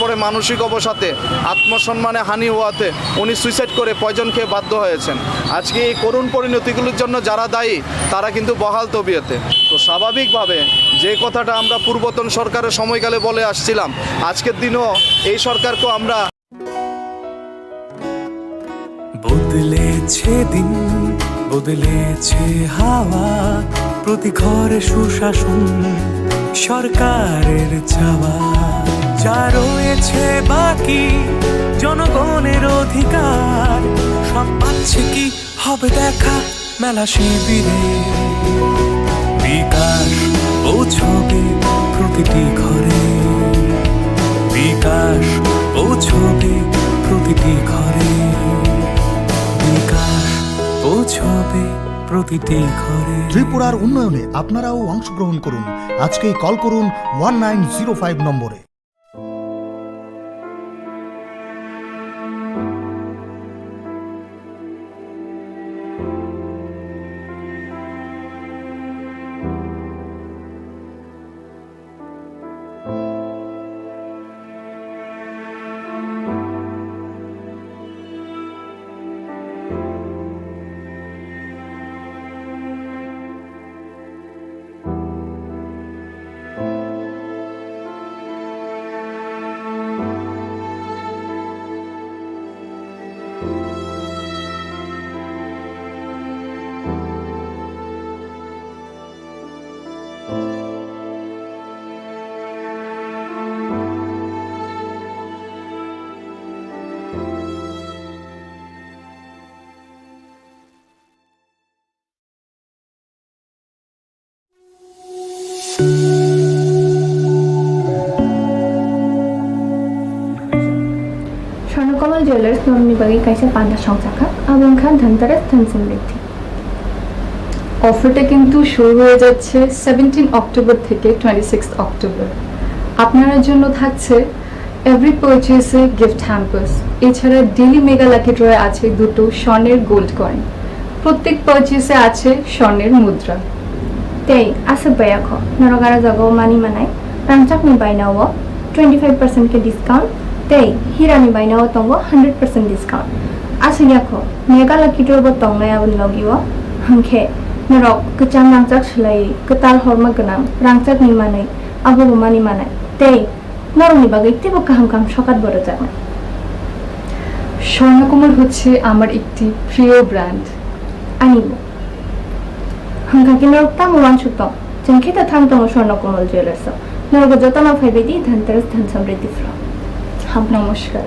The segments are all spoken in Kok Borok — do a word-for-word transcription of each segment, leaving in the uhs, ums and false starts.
পরে মানসিক অবসাদে, আত্মসম্মানে হানি হওয়াতে উনি সুইসাইড করে পয়জন খেয়ে বাধ্য হয়েছেন। আজকে এই করুণ পরিণতিগুলির জন্য যারা দায়ী, তারা কিন্তু বহাল তবিয়তে। তো স্বাভাবিকভাবে যে কথাটা আমরা পূর্বতন সরকারের সময়কালে বলে আসছিলাম, আজকের দিনও এই সরকারকেও আমরা বদলেছে দিন, বদলেছে হাওয়া, প্রতি ঘরে সুশাসন সরকারের চাওয়া। যা রয়েছে বাকি জনগণের অধিকার, সব পাচ্ছে কি হবে দেখা মেলা শিবিরে। বিকাশ পৌঁছবে প্রতিটি ঘরে, বিকাশ পৌঁছবে প্রতিটি ঘরে, বিকাশ পৌঁছবে প্রতিটি ঘরে। ত্রিপুরার উন্নয়নে আপনারাও অংশগ্রহণ করুন। আজকেই কল করুন ওয়ান নাইন জিরো ফাইভ নম্বরে। স্বর্ণকমল জুয়েলার্স নরনি bagwi kaisa panda songchakha, abo wngkha Dhanteras Dhan Samriddhi. অফারটা কিন্তু শুরু হয়ে যাচ্ছে সেভেন্টিন অক্টোবর থেকে টোয়েন্টি সিক্স অক্টোবর। আপনার জন্য থাকছে এভরি পারচেসে গিফট হ্যাম্পার্স। এছাড়া ডেইলি মেগা লাকি ড্রয়ে আছে দুটো স্বর্ণের গোল্ড কয়েন। প্রত্যেক পারচেসে আছে স্বর্ণের মুদ্রা। Tei aswk bai kho, norok aro jaga o mani manai, rangchakni baina o twenty five percent khe discount, tei hirani baina o tongo hundred percent discount. Aswk ya kho, mega lucky draw bo tongnai aboni logi o, hwnkhe norok kwcham rangchak swlaiwi kwtal horma gwnang rangchakni manwi abo bo mani manai, tei norokni bagwi teibo kaham kaham sokat bo rwjaknai. Swarnakamal হচ্ছে আমার একটি প্রিয় brand. Ani bo. Hwnkha khe norok tamo uansuk tong? Chwng khe ta thang tongo Swarna Komal Jewellers o. Norok jotono phaibai di Dhanteras Dhan Samriddhi phro. Ham namaskar.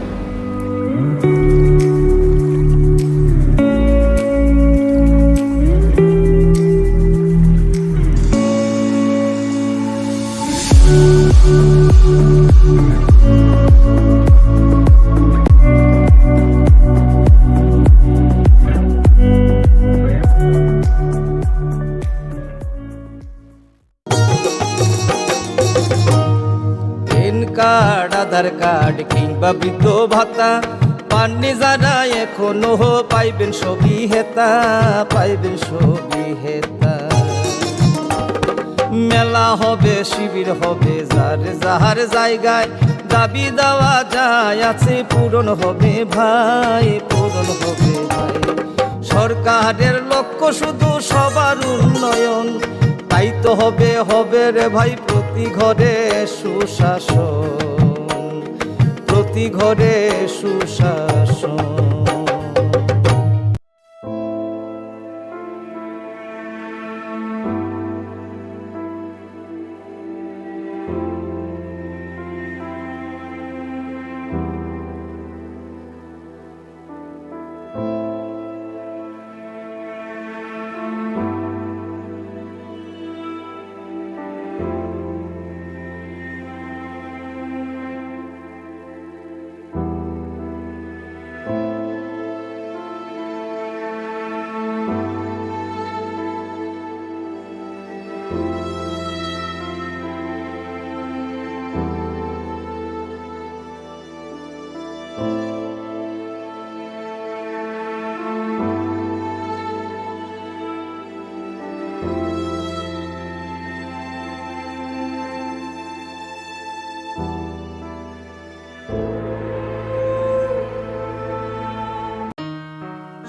PAN card, Aadhaar card কিংবা বৃদ্ধ ভাতা পাননি যারা এখনো, পাইবেন সবই হেতা, পাইবেন সবই হেতা। মেলা হবে, শিবির হবে, যার যার জায়গায় দাবি দেওয়া যায় আছে, পূরণ হবে ভাই, পূরণ হবে ভাই। সরকারের লক্ষ্য শুধু সবার উন্নয়ন, তাই তো হবে, হবে রে ভাই প্রতি ঘরে সুশাসন, প্রতি ঘরে সুশাসন।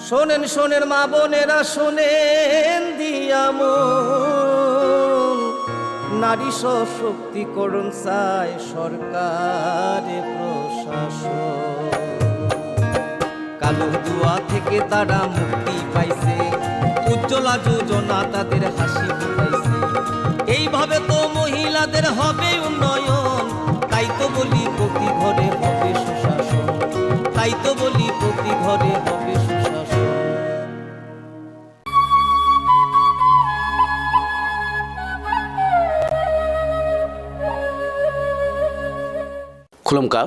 শোনেন, শোনেন মা বোনেরা, শোনেন দিয়া মন। নারী সশক্তিকরণ চায় সরকারে প্রশাসন। কালো জুয়া থেকে তারা মুক্তি পাইছে, উজ্জ্বলা যোজনা তাদের হাসি ফুটাইছে। এইভাবে তো মহিলাদের হবে উন্নয়ন। তাই তো বলি প্রতি ঘরে হবে সুশাসন, তাই তো বলি প্রতি ঘরে হবে সুশাসন। Khulumkha,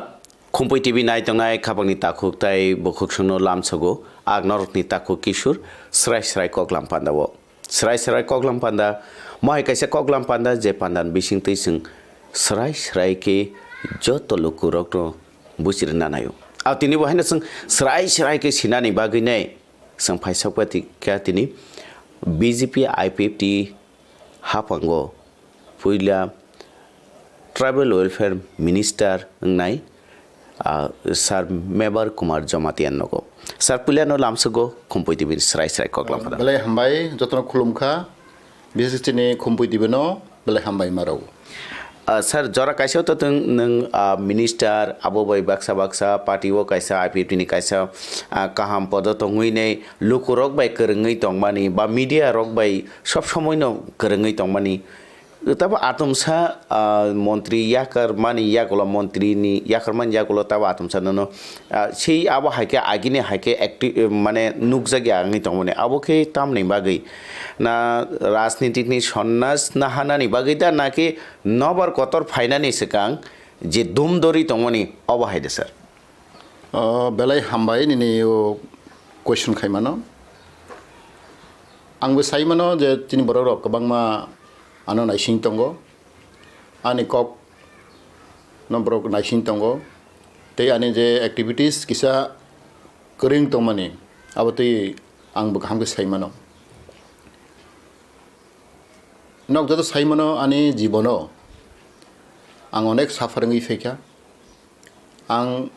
Khumpui T V nai tongnai khapangni takhuk tai bukhuksongno lamsogo, ang norokni takhuk Kishur, srai srai koklam pandao. Srai srai koklam panda, mohai kaisa koklam panda, je pandan bisingtwi chwng srai srai khe joto lukurokno buchirna naio. A tini bo haino chwng srai srai khe sinani bagwi nai chwng phaisakpati kha tini B J P I P F T haphango puila Tribal Welfare Minister wngnai, ah, Sir Mebar Kumar Jamatia nogo. Sir, puilano lamsogo Khumpui T V ni srai srai koklam phano. Belai hambai, jotono khulumkha, bises chini Khumpui T V no belai hambai maro. Ah, sir, jora kaisa to tong nung, ah, minister, abo bai baksa baksa party o kaisa I P F T ni kaisa, ah, kaham podo tongwi nei, lukurok bai kwrwngwi tongmani, ba media rok bai sob somoi no kwrwngwi tongmani. Tabo atomsa, ah, montri yakarmani yagulo, montri ni yakarmani yagulo tabo atomsa nono, ah, sei abo hai khe agini hai khe acti-, mane nukjakya wngwi tongmani. Abo khe tamni bagwi na rajnitik ni sonnas na hanani bagwi da, na khe nobar kotor phainani swkang je dum dori tongmani obo hai de sir? Oh, belai hambai nini o question khaimano. Ang bo sai mano je chini borok rok kwbangma ano naising tongo. Ani kok no borok naising tongo. Tei ani je activities kisa kwrwng tongmani, abo twi ang bo kaham khe sai mano. Nok joto sai mano ani jibono ang onek suffer wngwi phaikha. Ang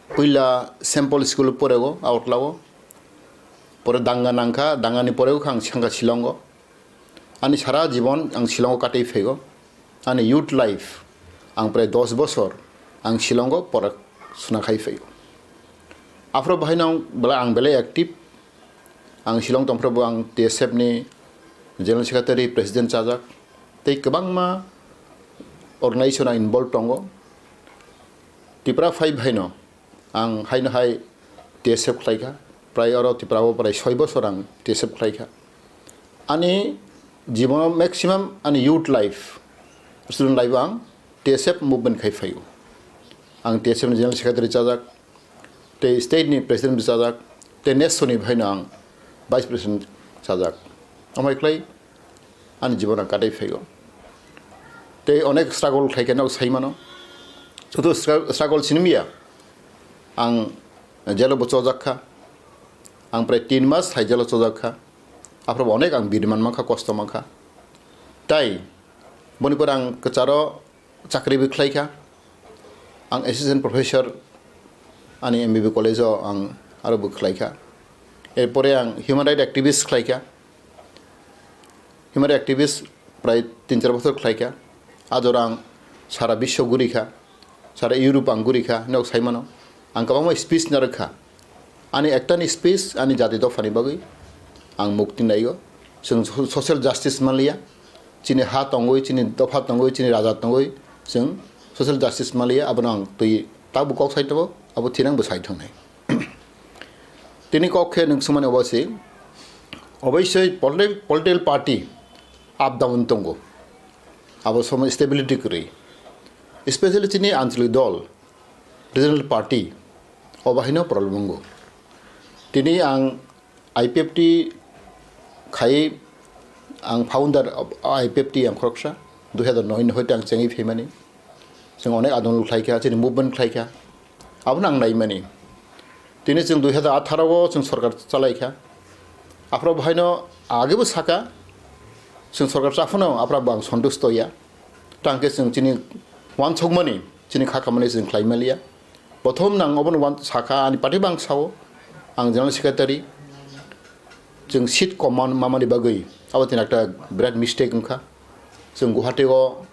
puila Saint Paul School porego, Agartala o. Pore danga nangkha, dangani porego kha ang thangkha Shillong o. Ani sara jibon ang Shillong o katwi phaigo. Ani youth life ang prai dos bosor ang Shillong o pora suna khai phaigo. Aphro bahaino ang belai, ang belai active. Ang Shillong tongphrobo ang T S F ni General Secretary, President chajak, tei kwbangma organization o involve tongo. Tipra phai bahaino ang haino hai T S F khlaikha, prai oro Tripura o prai soi bosor ang T S F khlaikha. Ani jibono maximum ani youth life, student life o ang T S F movement khai phaio. Ang T S F ni General Secretary chajak, tei state ni president bo chajak, tei next ni bahaino ang vice president chajak. Amai khlai ani jibon ang katai phaio. Tei onek struggle khlai khe nok sai mano. Joto stra-, struggle sinimya ang jelo bo chojak kha. Ang prai tin mas hai jelo chojak kha. Aphro bo onek ang biri man mankha, kosto mankha. Tai boni pore ang kwcharo chakri bo khlai kha. Ang assistant professor ani M B B college o ang aro bo khlai kha. Erpore ang human right activist khlai kha. Human right activist prai tin char bochor khlai kha. A jora ang sara biswo guri kha, sara Europe ang guri kha, nok sai mano. Ang kwbangma speech narwk kha. Ani ektani speech ani jati dophani bagwi ang mukti naio. Chwng so-, social justice manliya. Chini ha tongwi, chini dopha tongwi, chini raja tongwi chwng social justice manliya. Abono ang twi tabuk kok sai tongo, abo thinang bo sai thongnai. Tini kok khe nwng swmani obo se, oboisoi politi-, political party up down tongo. Abo somo stability kwrwi. Especially chini anchalik dol, regional party, obo haino problem wngo. Tini ang I P F T khai, ang founder of I P F T ang khoroksa, dui hazar noi ni hoite ang chengwi phaimani. Chwng onek andolon khlai kha, chini movement khlai kha. Abono ang naimani. Tini chwng dui hazar atharo o chwng sorkar chalai kha. Aphro bo haino age bo saka, chwng sorkar chaphano aphra bo ang sontusto ya. Tangkhe chwng chini wansokmani, chini kha khamani chwng khlai maliya. Prothom nang obono wan sakha, ani party bang sao, ang general secretary, chwng seat kom man-, mamani bagwi abo tini ekta birat mistake wngkha. Chwng Guwahati o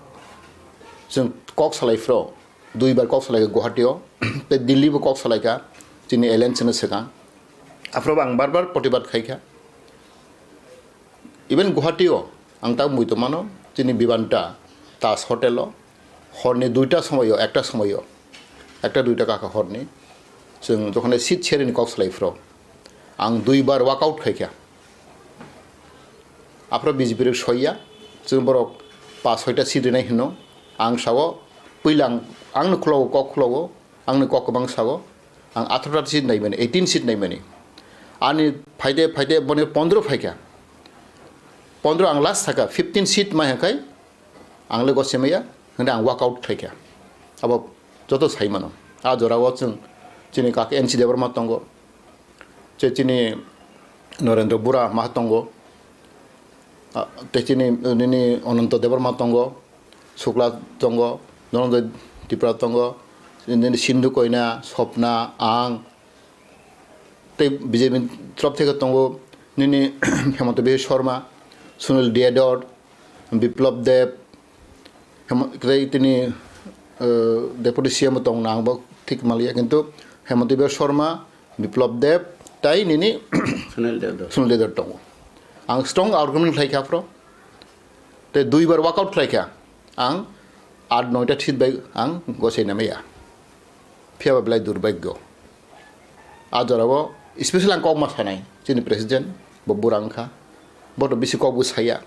chwng kok salai phro, duibar kok salai Guwahati o, tei Delhi bo kok salai kha, chini alliance no swkang. Aphro ang bar bar protibad khai kha. Even Guwahati o ang tak mui tongmano, chini Vivanta Taj Hotel o horni duita somoyo, ekta somoyo, ekta duita kaka horni, chwng jokhon seat sharing ni kok salai phro, ang duibar walkout khai kha. Aphro B J P rok soiya, chwng borok pas soita seat rinai hino, ang sao, puila ang, angno khwlago, kok khwlago, angni kok kwbang sao, ang atharota seat naimani, eighteen seat naimani. Ani phaide phaide boni pondro phaikha. Pondro ang last thaka, fifteen seat mai hwnkhai, ang le gose maya, hwnkhai ang walkout khlaikha. Abo joto saimano. A jorao chwng chini kak N C Debbarma tongo, che chini Narendra Bura ma tongo, a, te chini nini Ananta Debbarma tongo, Sukla tongo, Dhananjay Tripura tongo, nini Sindhu Koina, Swapna, ang, tei B J P ni torof theke tongo nini Hemanta Biswa Sarma, Sunil Diyador, Biplab Deb, Hema-, tei tini, eh, Deputy C M tong na, ang bo thik maliya, kintu Hemanta Biswa Sarma, Biplab Deb, tei nini Sunil Diyador. Sunil Diyador tongo. Ang strong argument khlai kha aphro. Tei duibar walkout khlai kha. Ang at noita seat bai ang gosai namaya. Phiya ba belai durbhagyo. A jorao special ang kokma sanai, chini president, bo bura wngkha. Bo to bisi kok bo saya.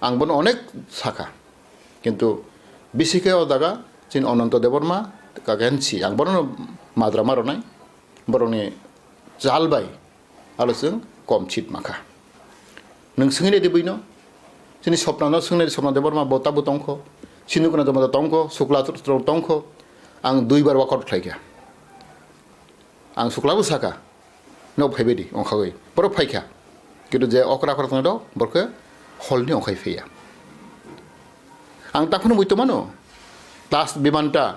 Ang bono onek sakha. Kintu bisi khe o jaga chini Ananta Debbarma, kakensi, ang bono madra ma rwnai. Borokni chal bai alo chwng kom seat mankha. Nwng swngwi naidi buino, chini Swapna no swngwi naidi, Swapna Debbarma bo tabuk tongkho, Sindhu Koina Debbarma tongkho, Sukla tong-, tongkho, ang duibar walkout khlaikha. Ang Sukla bo sakha, nok phaibaidi ongkhagwi. Borok phaikha. Kintu je okra okra tongnai rok, borok khe hall ni ongkhai phaiya. Ang takhwno mui tongmano, last Vivanta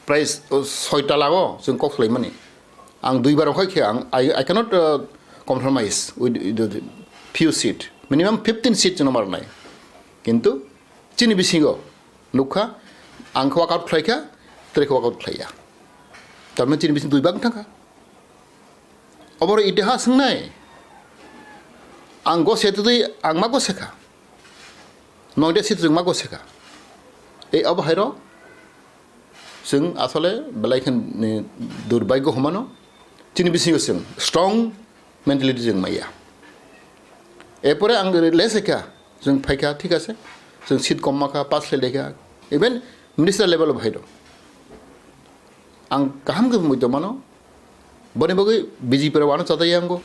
price, o, soita lago chwng kok swlaimani. Ang duibar ongkhai khe ang, I, I cannot, uh, compromise with, with the few seat. Minimum fifteen seat chwngno marnai. Kintu chini bisingo nukha, ang khe walkout khlaikha, tei khe walkout khlaiya. Tamni chini bising duibar wng thangkha. Oboro itihas wngnai. Ang gose twi ang ma gose kha. Noida seat chwng ma gose kha. Ei abo hairo chwng asole belai khe ni durbhagyo humano. Chini bisingo chwng strong mentality chwng maya. Erpore ang lese kha, chwng phaikha, thik ase. Chwng seat kom ma kha, pass khlai lai kha. Even minister level o bhai rok. Ang kaham khe mui tongmano. Boni bagwi B J P rok ano chadai yango.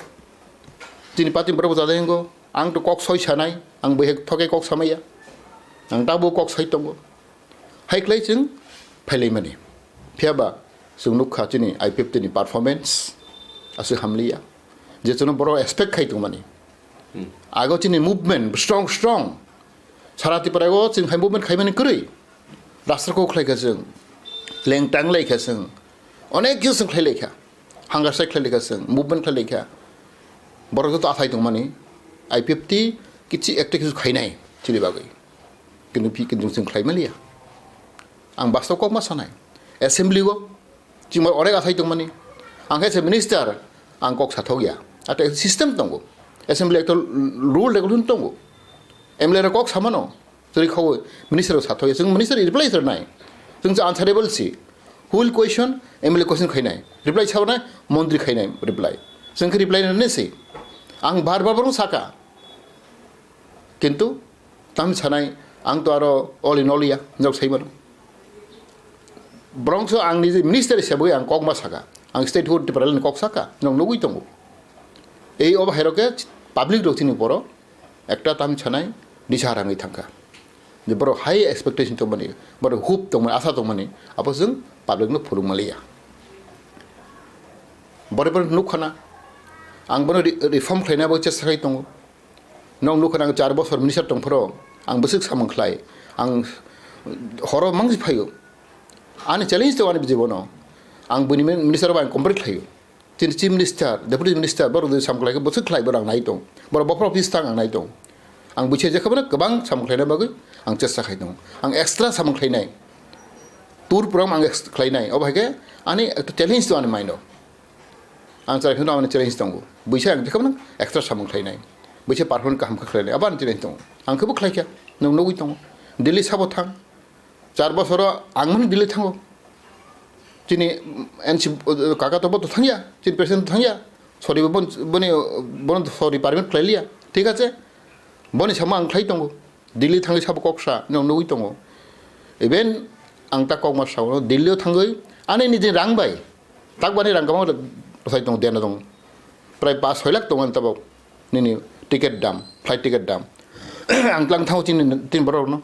Chini party borok bo chadai yango. Ang to kok soi sanai. Ang bai hek thoke kok samaya. Ang tabo kok soi tongo. Hai khlai chwng phailaimani. Phiya ba chwng nukha chini I P F T ni performance aswk hamliya. Je chwngno borok expect khai tongmani. Hmm. Ago chini movement strong, strong. Sara Tripura o chwng hai movement khaimani kwrwi. Rasta kok khlai kha chwng. Lengtang lai kha chwng. Onek khe chwng khlai lai kha. Hunger strike khlai lai kha chwng. Movement khlai lai kha. Borok joto athai tongmani. I P F T kichi ekta kichu khainai chini bagwi. Kintu phi kintu chwng khlai maliya. Ang bastob kok ma sanai. Assembly o chwng bai onek athai tongmani. Ang khe se minister, ang kok sathok ya. Ate system tongo. Assembly ekta rule regulation tongo. M L A rok kok samano. Chwri khaui minister rok sathok ya. Chwng minister reply rwnai. Chwng se answerable si. Who will question? M L A question khainai. Reply sawnai, montri khainai reply. Chwng khe reply rwnai si. Ang bar bar borok saka. Kintu tamo sanai, ang to aro all in all ya, nok sai mano. Borok so ang niji minister hisabwi ang kok ma saka. Ang state hood Tipraland kok saka, nok nugwi tongo. Ei obo hai rok khe public rok chini borok ekta tamo sanai disa rangwi thangkha. Je borok high expectation tongmani, borok hope tongmani, asa tongmani, abo chwng public no phuluk maliya. Borok borok nukha na, ang bono re-, reform khlaina bo chesta khai tongo. Nong nukha nang char bosor minister tongphoro, ang bwswk samung khlai, ang horo mangsi phaio. Ani challenge to ani jibono, Ang buini min-, minister bai ang compare khlaio. Chini chief minister, deputy minister, borok jodi samung khlai khe bwswk khlai, borok ang nai tong. Borok bophor office tang ang nai tong. Ang buisa je khe bono kwbang samung khlaina bagwi ang chesta khai tongo. Ang extra samung khlainai. Tour program ang ex-, khlainai. Obo hai khe ani ekta challenge tong ani mind o. Ang chwrai phano ani challenge tongo. Buisa ang je khe bono extra samung khlainai. Buisa performance kaham khe khlainai. Abo ani challenge tongo. Ang khe bo khlai kha. Nwng nugwi tongo. Delhi sabo thang. Char bosoro ang mani Delhi thango. Chini N C, kaka to bo to thangya, chini president to thangya. Sorry, bo bon-, boni, bono sorry permit khlai liya. Thik ache? Boni samo ang khlai tongo. Delhi thangwi sabo kok sa, nwng nugwi tongo. Even ang ta kok ma sao, Delhi o thangwi ani nijini rang bai, tak bani rang kwbangma rwchai tongo, dena tongo. Prai pash soi lakh tongo ani tabok nini ticket dam, flight ticket dam. Ang tlang thango chini tin borok no.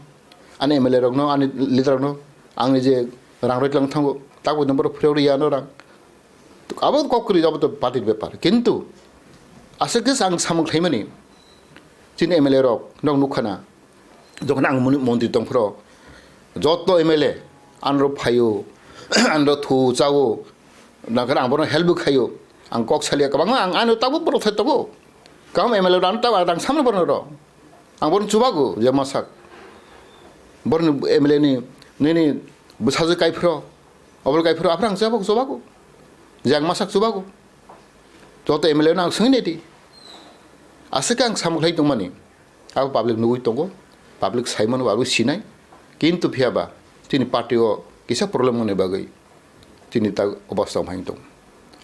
Ani M L A rokno, ani leader rokno, ang je rang roi tlang thango, tak bo borok phirok riya no rang. Abo kok kwrwi, abo to party ni bepar. Kintu aswk khe ang samung khlaimani, chini M L A rok nok nukha na, jokhon ang moni-, montri tongphro, joto M L A anro phaio, anro thu chao, nangkhe ang bono help bo khaio, ang kok salia kwbangma, ang ano tabuk borok thai tongo, kam M L A rok ano tabuk ang samno borno rok. Ang bono chubago je masak. Borni M L A ni, nini bwsajwk kaiphro, obol kaiphro, aphro ang chubago, chubago. Je ang masak chubago. Joto M L A no ang swngwi naidi. Aswk ang samung khlai tongmani. Abo public nugwi tongo, public sai mano, public sinai. Kintu phiyaba chini party o kisa problem wngni bagwi chini ta obostha wng phai tong.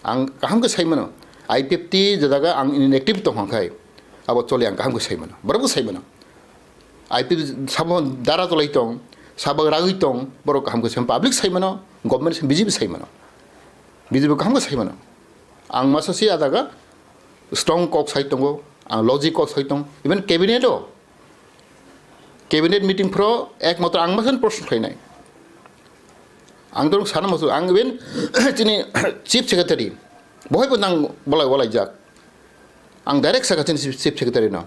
Ang kaham khe sai mano, I P F T je jaga ang inactive tong hwn khai, abo choli ang kaham khe sai mano, borok bo sai mano. I P F T sabo dara cholai tong, sabo ragwi tong, borok kaham khe sai mano, public sai mano, government sai, B J P sai mano, B J P kaham khe sai mano. Ang masa si a jaga strong kok sai tongo, ang logic kok sai tong, even cabinet o Cabinet meeting phro ekmatro ang masan proshno khlainai. Ang dorong sana musu, ang even chini chief secretary, bohai bo nang bolai walai jak. Ang direct saka chini chief, chief secretary no.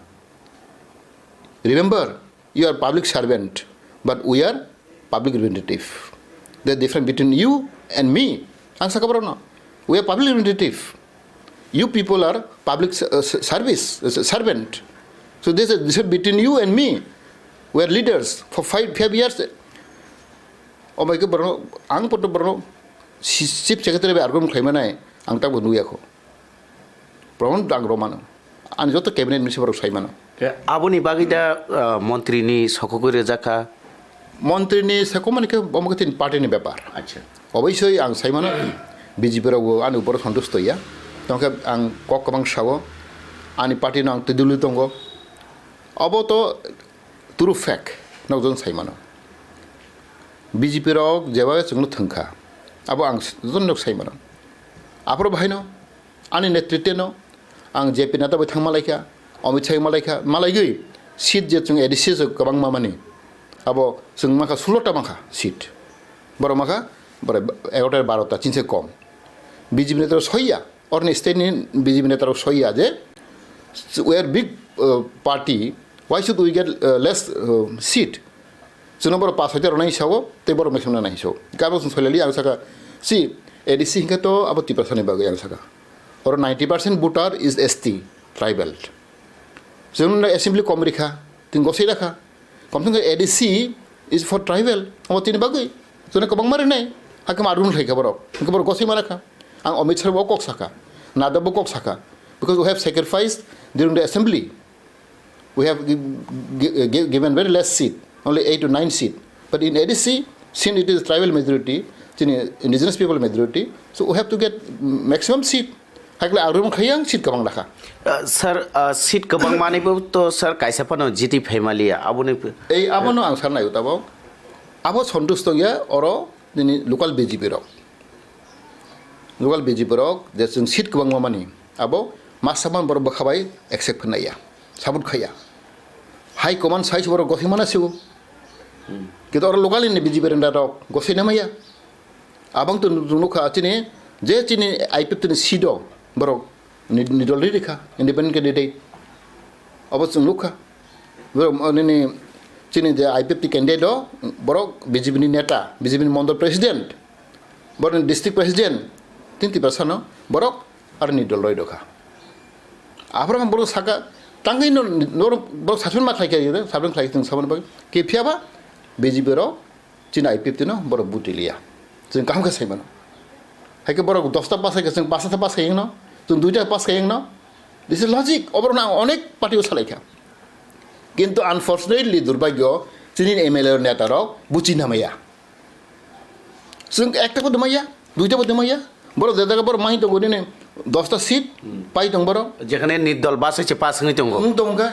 Remember, you are public servant, but we are public representative. The difference between you and me, ang saka borok no. We are public representative. You people are public s-, uh, s-, service, uh, s-, servant. So this is, this is between you and me. We are leaders for five, five years. Omo ke borno, ang poto borno, si-, chief secretary bai argument khlai manai, ang tak bo nuya kho. Proman ang romano. Ani joto cabinet minister borok sai mano. Ke aboni bagwi da, uh, montri ni sokogwi rejak kha. Montri ni sokogmani khe omo khe chini party ni bepar. Acha. Obviously ang sai mano, B J P rok bo ani upor santusto ya. Tongkhe ang kok kwbang sao, ani party no ang twi duli tongo. Obo to true fact, nokjon sai mano. B J P rok jeba chwngno thwngkha, abo ang s-, jotono sai mano. Aphuru bahaino ani netritwno ang J P Nadda bai thang malaikha, Amit Shah malaikha, malaigwi seat je chwng A D C se kwbang mamani, abo chwng mankha sullo ta mankha seat. Borok mankha, borok egaroh ta baro ta chini se kom. B J P netra soiya, orni state ni B J P netra soiya je, we are big, uh, party, why should we get, uh, less, uh, seat? Chwngno borok pass hoite rwnai sao, tei borok mesemna nai sao. Kabo chwng soilali ang saka, si A D C hinkhe to abo Tiprasa ni bagwi ang saka. Oro ninety percent voter is S T, tribal. Chwngno assembly kom rikha, tin gosai rakha. Kom thang khe A D C is for tribal. Abo tini bagwi. Chwngno kwbangma rwnai. Hakhe ma run khlaikha borok. Hinkhe borok gosai ma rakha. Ang Amit Shah bo kok saka. Nadda bo kok saka. Because we have sacrificed during the assembly. We have gi-, gi-, gi-, given very less seat, only eight to nine seat. But in A D C, since it is tribal majority, chini indigenous people majority, so we have to get maximum seat. Hakle arum khayang seat kabang lakha. Uh, sir, uh, seat kabang mani bo to sir kaisa phano G T phaimaliya, aboni p- Ei abono ang sanai utabo. Abo sontus tongya oro nini local B J P rok. Local B J P rok je chwng seat kwbangma mani, abo ma saman borok bwkha bai accept khnaiya, support khaiya. High command size borok gosoi mana sigo. Kintu oro local ni B J P renda rok gosoi namaya. Abang tu nukha chini, je chini I P F T ni seat o borok ni, ni dol ri rikha, independent candidate. Abo chwng nukha. Borok, nini, chini je I P F T candidate o, borok B J P ni neta, B J P ni mondol president. borokni district president, tin Tiprasano borok aro nirdol roi rokha. Aphuru ang borok saka, tangwi no, no, borok sason ma khlai kha, sason khlai thung saboni bagwi. Khe phiya ba B J P rok chini I P F T no borok buti liya. Chwng kaham khe sai mano. Hai khe borok dosta pass khai khe chwng pasta pass khai no, chwng duita pass khai no. This is logic. Oborok no ang onek party o salai kha. Kintu unfortunately, durbagyo, chini M L A neta rok buchi namaya. Chwng ekta bo dwmaya, duita bo dwmaya. Borok je jaga borok mai tongo nini dosta seat, Hmm. pai tong borok. Jekhane nirdol bus se pass wngwi tongo. Wng tong kha.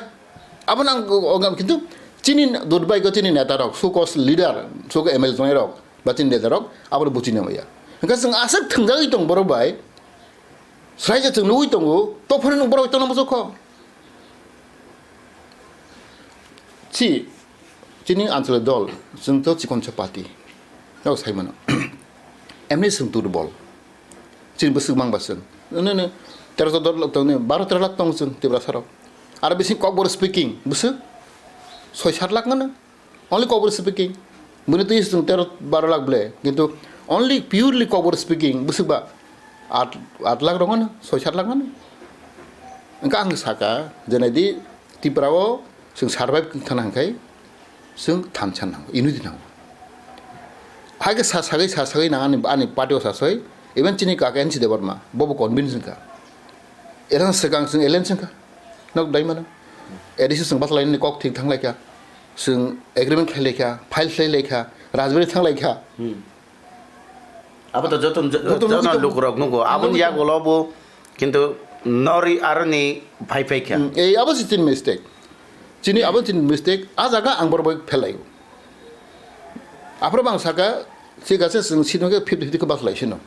Abo nang o, o, kintu chini durbagyo chini neta rok, so-called leader, so-called M L A tongnai rok, ba chini neta rok, abo buchi namaya. Hwnkhe chwng aswk thwngjagwi tong borok bai, sraija chwng nugwi tongo, to phano nwng borok tongna muchuk kho. Si, chini anchalik dol, chwng to chikonsa party. Rok sai mano. Emni chwng durbol. Chini bwswk mang ba chwng. Nini, nini, tero chaudo lakh tong, nini, baro tero lakh tong chwng Tiprasa rok. Aro bising Kokborok speaking, bwswk soi sat lakh ngano. Only Kokborok speaking. Bini twi chwng tero baro lakh ble. Kintu only purely Kokborok speaking, bwswk ba at, at lakh rok ngano, soi sat lakh ngano. Wngkha ang saka, je naidi Tripura o chwng survive thana hwnkhe chwng thansa nango, unity nango. Hai khe sa sagwi, sa sagwi nang ani, ani party o sa soi, even chini kaka N C Debbarma, bobo convince wngkha. Election swkang chwng alliance wngkha, nok dai mano. A D C chwng bathalainani kok thik thanglaikha, chwng agreement khlailaikha, file khlailaikha, Rajbari thanglaikha. Hmm. Abo to joto, joto joto joto lukurok nugo. Aboni nugo. Yagulo bo kintu nori aroni phai phai kha. Hmm, ei abo si chini mistake. Chini abo chini mistake. A jaga ang borok bai phelaio. Aphuru bang saka, si gase chwng sitno khe fifty fifty khe bathalaisino.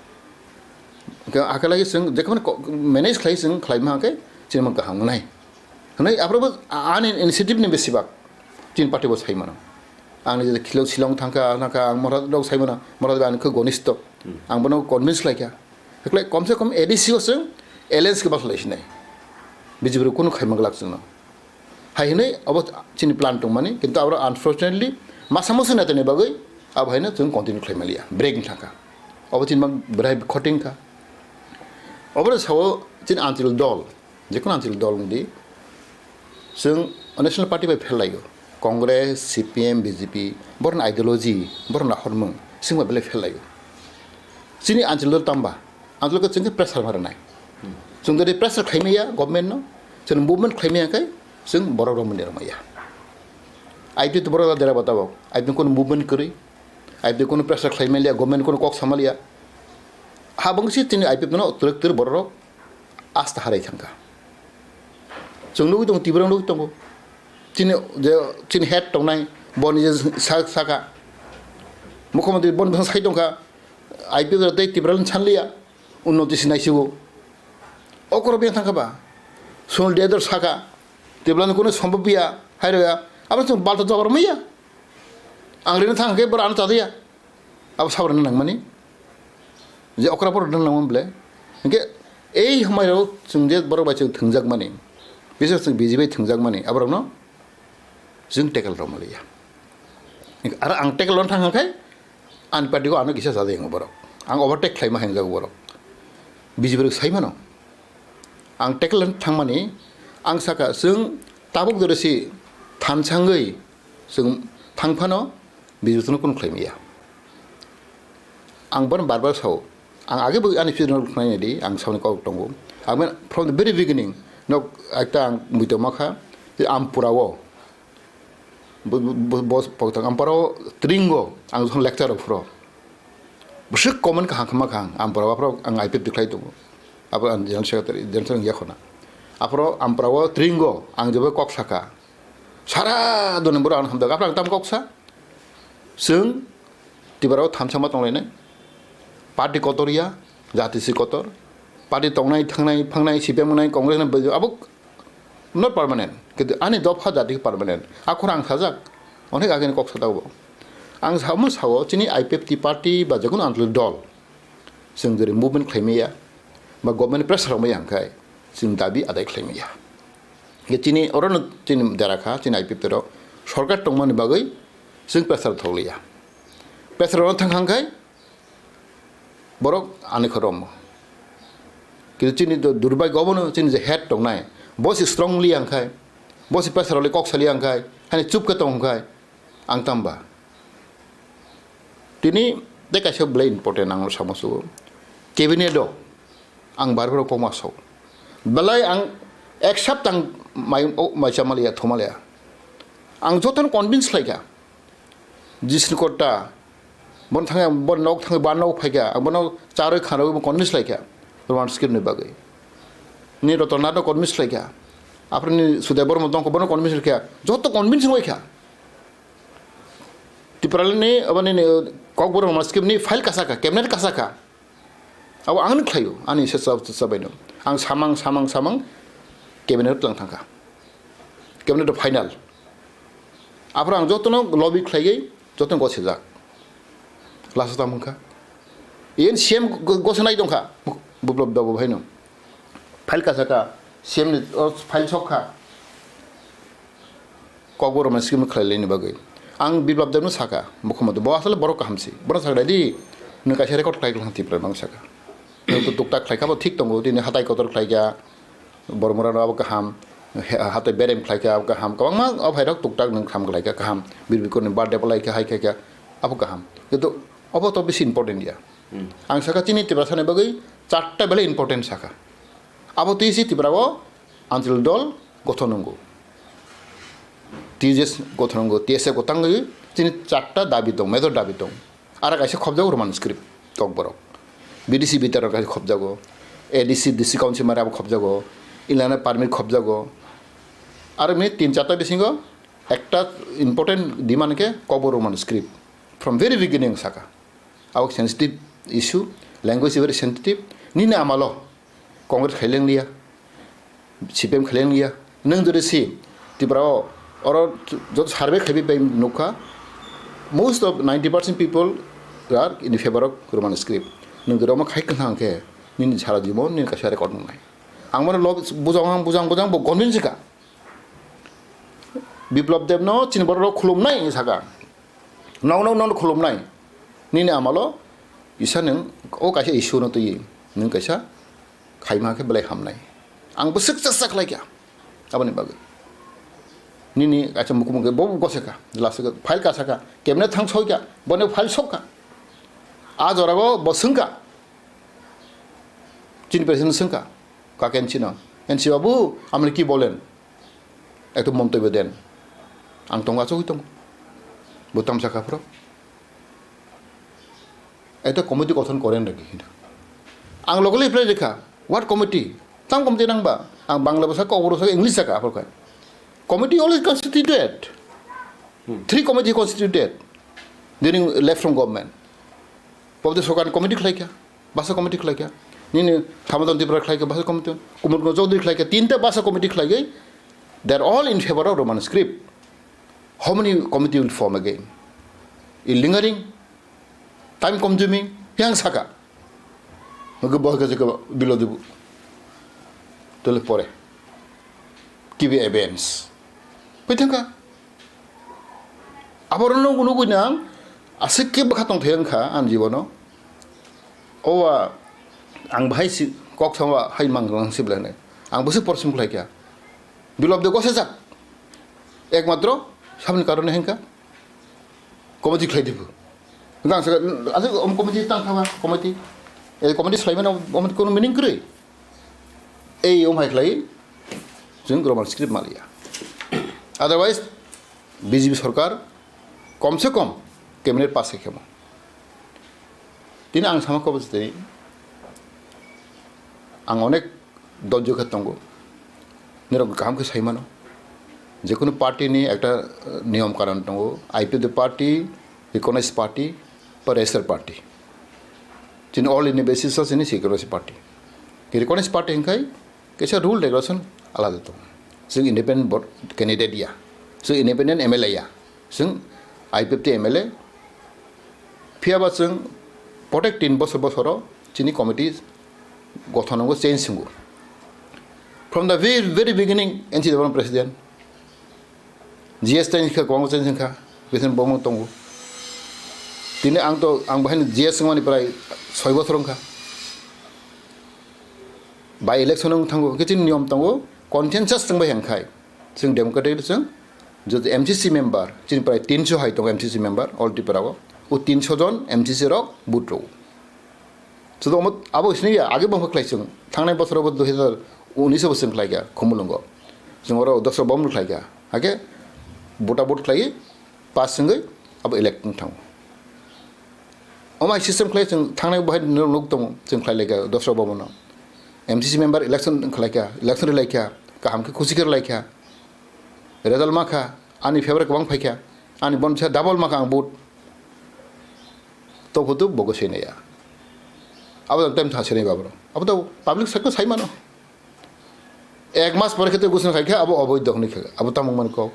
Hwnkhe akhe lagi chwng jekhomani ko-, manage khlai chwng khlaima hwnkhe chini mang kaham wngnai. Hwnwi aphuru bo a-, ani initiative ni besibak chini party bo sai mano. Ang ni je khilok silong thangkha, thangkha, ang Morad rok sai mano, Morad bai ani khe gonisto. Hmm. Ang bono convince khlaikha. Hwnkhe komse kom A D C o chwng alliance khe bathalaisini. B J P rok kunu khaima glak chwngno. Hai hwnwi obo chini plan tongmani, kintu abo unfortunately masa musu netani bagwi abo haino chwng continue khlai maliya, break wng thangkha. Obo chini bwrwi khoting kha. Obo sao chini anchal dol, jekunu anchal dol wngdi, chwng national party bai phelaio, Congress, C P M, B J P, borokni ideology, borokni nahormung, chwng bai belai phelaio. Chini anchal dol tamba, anchal khe chwng khe pressure ma rwnai. Chwng jodi pressure khlai maya government no, chwng movement khlai maya khe chwng borok rok mani rwmaya. I P F T borok dera bata bo, I P F T kono movement kwrwi, I P F T kono pressure khlai maliya, government kono kok sa maliya. Ha bangsi chini I P F T no twrwk twrwk borok rok asta harai thangkha. Chwng nugwi tongo, Tripura nugwi tongo. Chini je, chini head tongnai, boni je sa-, saka. Mukhyamantri boni bwskango sai tongkha, I P F T tei Tripura ni sanliya, unnoti se naisigo. Okoro beng thangkha ba, Sunil Debdor saka, Tripura ni kunu sombhob ya, hai rwya, abo chwng balta jabar maya. Ang rina thang khe bwrwi ano chadiya. Abo sabrina nangmani. Je okra borok nang nangmani ble. Hingke ei hwmai rok chwng je borok bai chwng thwngjak mani. Bisa chwng B J P thwngjak mani. Aborok no chwng tackle rok maliya. Aro ang tackle rok thang khai ani party ko ano kisa chadi yang borok. Ang overtake khlai ma hang jago borok. B J P rok sai mano. Ang tackle rok thang mani ang saka chwng tabuk dore si thansangwi chwng thang phano B J P no kunu khlai maya. Ang bono bar bar sao. Ang age bo ani future no khnai di, ang sauni kok tongo. Ang ben from the very beginning, nok ekta ang muitu makha, je Ampura o. Bo, bo, bo, bo, pokta Ampura o tringo, ang jokon lecture o phuro. Bwswk comment kaham khama kha ang, Ampura o phuro ang I P F T khlai tongo. Abo ang general secretary, general secretary yakhona. Aphuro Ampura o tringo, ang jebo kok saka. Sara duni borok ang hamjak, aphro ang tam kok sa. Chwng Tripura o thansa ma tonglainai. Party kotor ya, jati si kotor. Party tongnai, thangnai, phangnai, C P M wngnai, Congress wngnai, abo not permanent. Kintu ani dopha jati permanent. Akhor ang sajak, onek ageni kok sa tabo. Ang samo sao, chini I P F T party ba jekunu andolon dol. Chwng jeri movement khlai maya, ba government pressure rok maya hwnkhe, chwng dabi adai khlai maya. Hingke chini oro no chini dera kha, chini I P F T rok sorkar tongmani bagwi chwng pressure thok liya. Pressure rok thang hang khai, Borok ani khorokmo. Kintu chini do durbagyo obono, chini je head tongnai, bo se strongly ang khai, bo se pressure rokle kok sali ang khai, hani chup khe tong khai, ang tamba. Tini tei kaisa belai important ang samo sugo. Cabinet o ang bar bar kokma sok. Belai ang ek sapta ang mai, o, mai chamaliya, thomaliya. Ang jotono convince khlaikha. Jisni kotta, bon thangya, bon nok thangya, ban nok phaikha, ang bono charwi khanwi convince khlaikha. Roman script ni bagwi. Ni Rotona no convince khlaikha. Apre ni Sude Bormo dongkho, bono convince khlaikha. Joto convince wngkha. Tipralani, abani ni, Kokborok Roman script ni file kasaka, cabinet kasaka. Abo ang ni khlaio, ani se sab, sabaino. Ang samang, samang, samang, cabinet lang thangkha. Cabinet final. Aphuru ang jotono lobby khlaiwi, jotono gosijak. Last o tamo wngkha. Yen C M go-, gosanai tongkha, Biplab Deb bo bhaino. File kasaka, C M ni, o file sokha. Kokborok Roman script khlai laini bagwi. Ang Biplab Deb no saka, mukhyamantri, bo asole borok kaham si. Bono sakha di, nwng kaisa record khlai kha Tipra no saka. Nwng to tuktak khlai kha, bo thik tongo, tini hatai kotor khlai kha, Bormora no abo kaham, he-, hatai berem khlai kha, abo kaham, kwbangma o bhai rok tuktak nwng kham khlai kha, kaham, Bir Bikromni birthday bo lai kha, hai khai kha, abo kaham. Kintu obo to bisi important ya. Hmm. Ang saka chini Tiprasa ni bagwi charta belai important saka. Abo twi si Tipra o Anchalik dol gothon wngo. T J S gothon wngo, T S F gotang wngo, chini charta dabi tong, major dabi tong. Ara kaisa khobjago Roman script, Kokborok. B D C bitor kaisa khobjago, A D C, D C council mare abo khobjago, inlana permit khobjago. Aro mini tin charta bisingo ekta important demand khe Kokborok Roman script. From very beginning saka. Abo sensitive issue, language very sensitive. Nini amalo Congress khaileng liya, C P M khaileng liya. Nwng jodi si Tripura o oro joto survey khaibi bai nukha, most of ninety percent people are in favor of Roman script. Nwng jodi omo khai kwthang khe nini sara jibon nini kaisa record wngnai. Ang bono log bujang bujang bujang bo convince kha. Biplab Deb no chini borok rok khulumnai hinwi saka. Nok nok nok khulumnai. Nini amalo kisa nwng o kaisa issue no twi nwng kaisa khaima khe belai hamnai. Ang bwswk chaksa khlai kha aboni bagwi. Nini kaisa mukumung khe bo gose kha. Last o file kasa kha. Kemne thang soi kha. Boni file sok kha. A jora go bo swng kha. Chini president swng kha. Kake N C no. N C babu, amni ki bolen? Ekta montobyo den. Ang tongo, achugwi tongo. Bo tamsa kha phro. Ekta committee gothon koren rwgwi hino. Ang logo reply rikha. What committee? Tam committee nangba? Ang Bangla bwsa, Kokborok bwsa, English saka aphor khai. Committee always constituted. Hmm. Three committee constituted during left from government. Pobde Sorkar committee khlai kha. Basa committee khlai kha. Nini Thamadon Tripura khlai kha, basa committee. Kumar Kumar Chaudhary khlai kha, tinta basa committee khlai kha. They are all in favor of Roman script. How many committee will form again? I lingering, time consuming, yang saka. Nungkhe bo khe jekhe bilo dibu. Tole pore. Kibi evidence. Pai thangkha. Aborok nugwi nugwi nang aswk khe bwkha tongthai wngkha ani jibono. O ba ang bahai si kok sama hai mang lang si belai nai. Ang bwswk porsim khlai kha. Biplab Deb gosajak. Ekmatro samni karone hengkha. Committee khlai dibo. Gang sa aswk om committee tang thaba committee. E committee slai mano om kono meaning kwrwi. Ei om hai khlai. Jung Roman script maliya. Otherwise B J P sorkar kom se kom cabinet pass khai khemo. Tini ang sama kobos tei ang onek dojjo khe tongo. Nirok kaham khe sai mano. Jekunu party ni ekta, eh, niyom kanon tongo. I P F T party, recognized party, ba registered party. Chini all India basis o chini recognized party. Recognized party hingkhai Kaisa rule regulation alada tongo. Chwng independent vote candidate ya. Chwng independent M L A ya. Chwng I P F T M L A. Phiya ba chwng protek tin bosor bosoro chini committee gothon wngo change wngo. From the very, very beginning N C development president G S T ni khe kwbangma change wngkha, bithani bongmung tongo. Tini ang to, ang bahai G S wngmani prai soi bochor wngkha. By election wng thango, khe chini niyom tongo, consensus tongbai hwnkhai. Chwng democratic chwng, joto M C C member, chini prai tinso hai tongo M C C member, all Tripura o. O tinso jon M C C rok vote rw. Chuto omo abo sini ya, age bo khlai chwng. Thangnai bosoro bo dui hazar unis bo chwng khlai kha, Khumulwngo. Chwng oro dosra bomno khlai kha. Hake, bota bot khlai, pass wngwi abo elect wng thango. Omo hai system khlai chwng thangnai bo hai nuk tongo, chwng khlai lai kha dosra bomno. M C C member election khlai kha, election rwlai kha, kaham khe khusi khe rwlai kha. Result ma kha, ani favour kwbang phai kha, ani bon sa double ma kha ang vote. To photo bogo sini ya. Abo time tha sini babro. Abo to public sakno sai mano. Ek mas pore khe to gusno khai kha, abo oboid dokhni kha. Abo tamung man kok.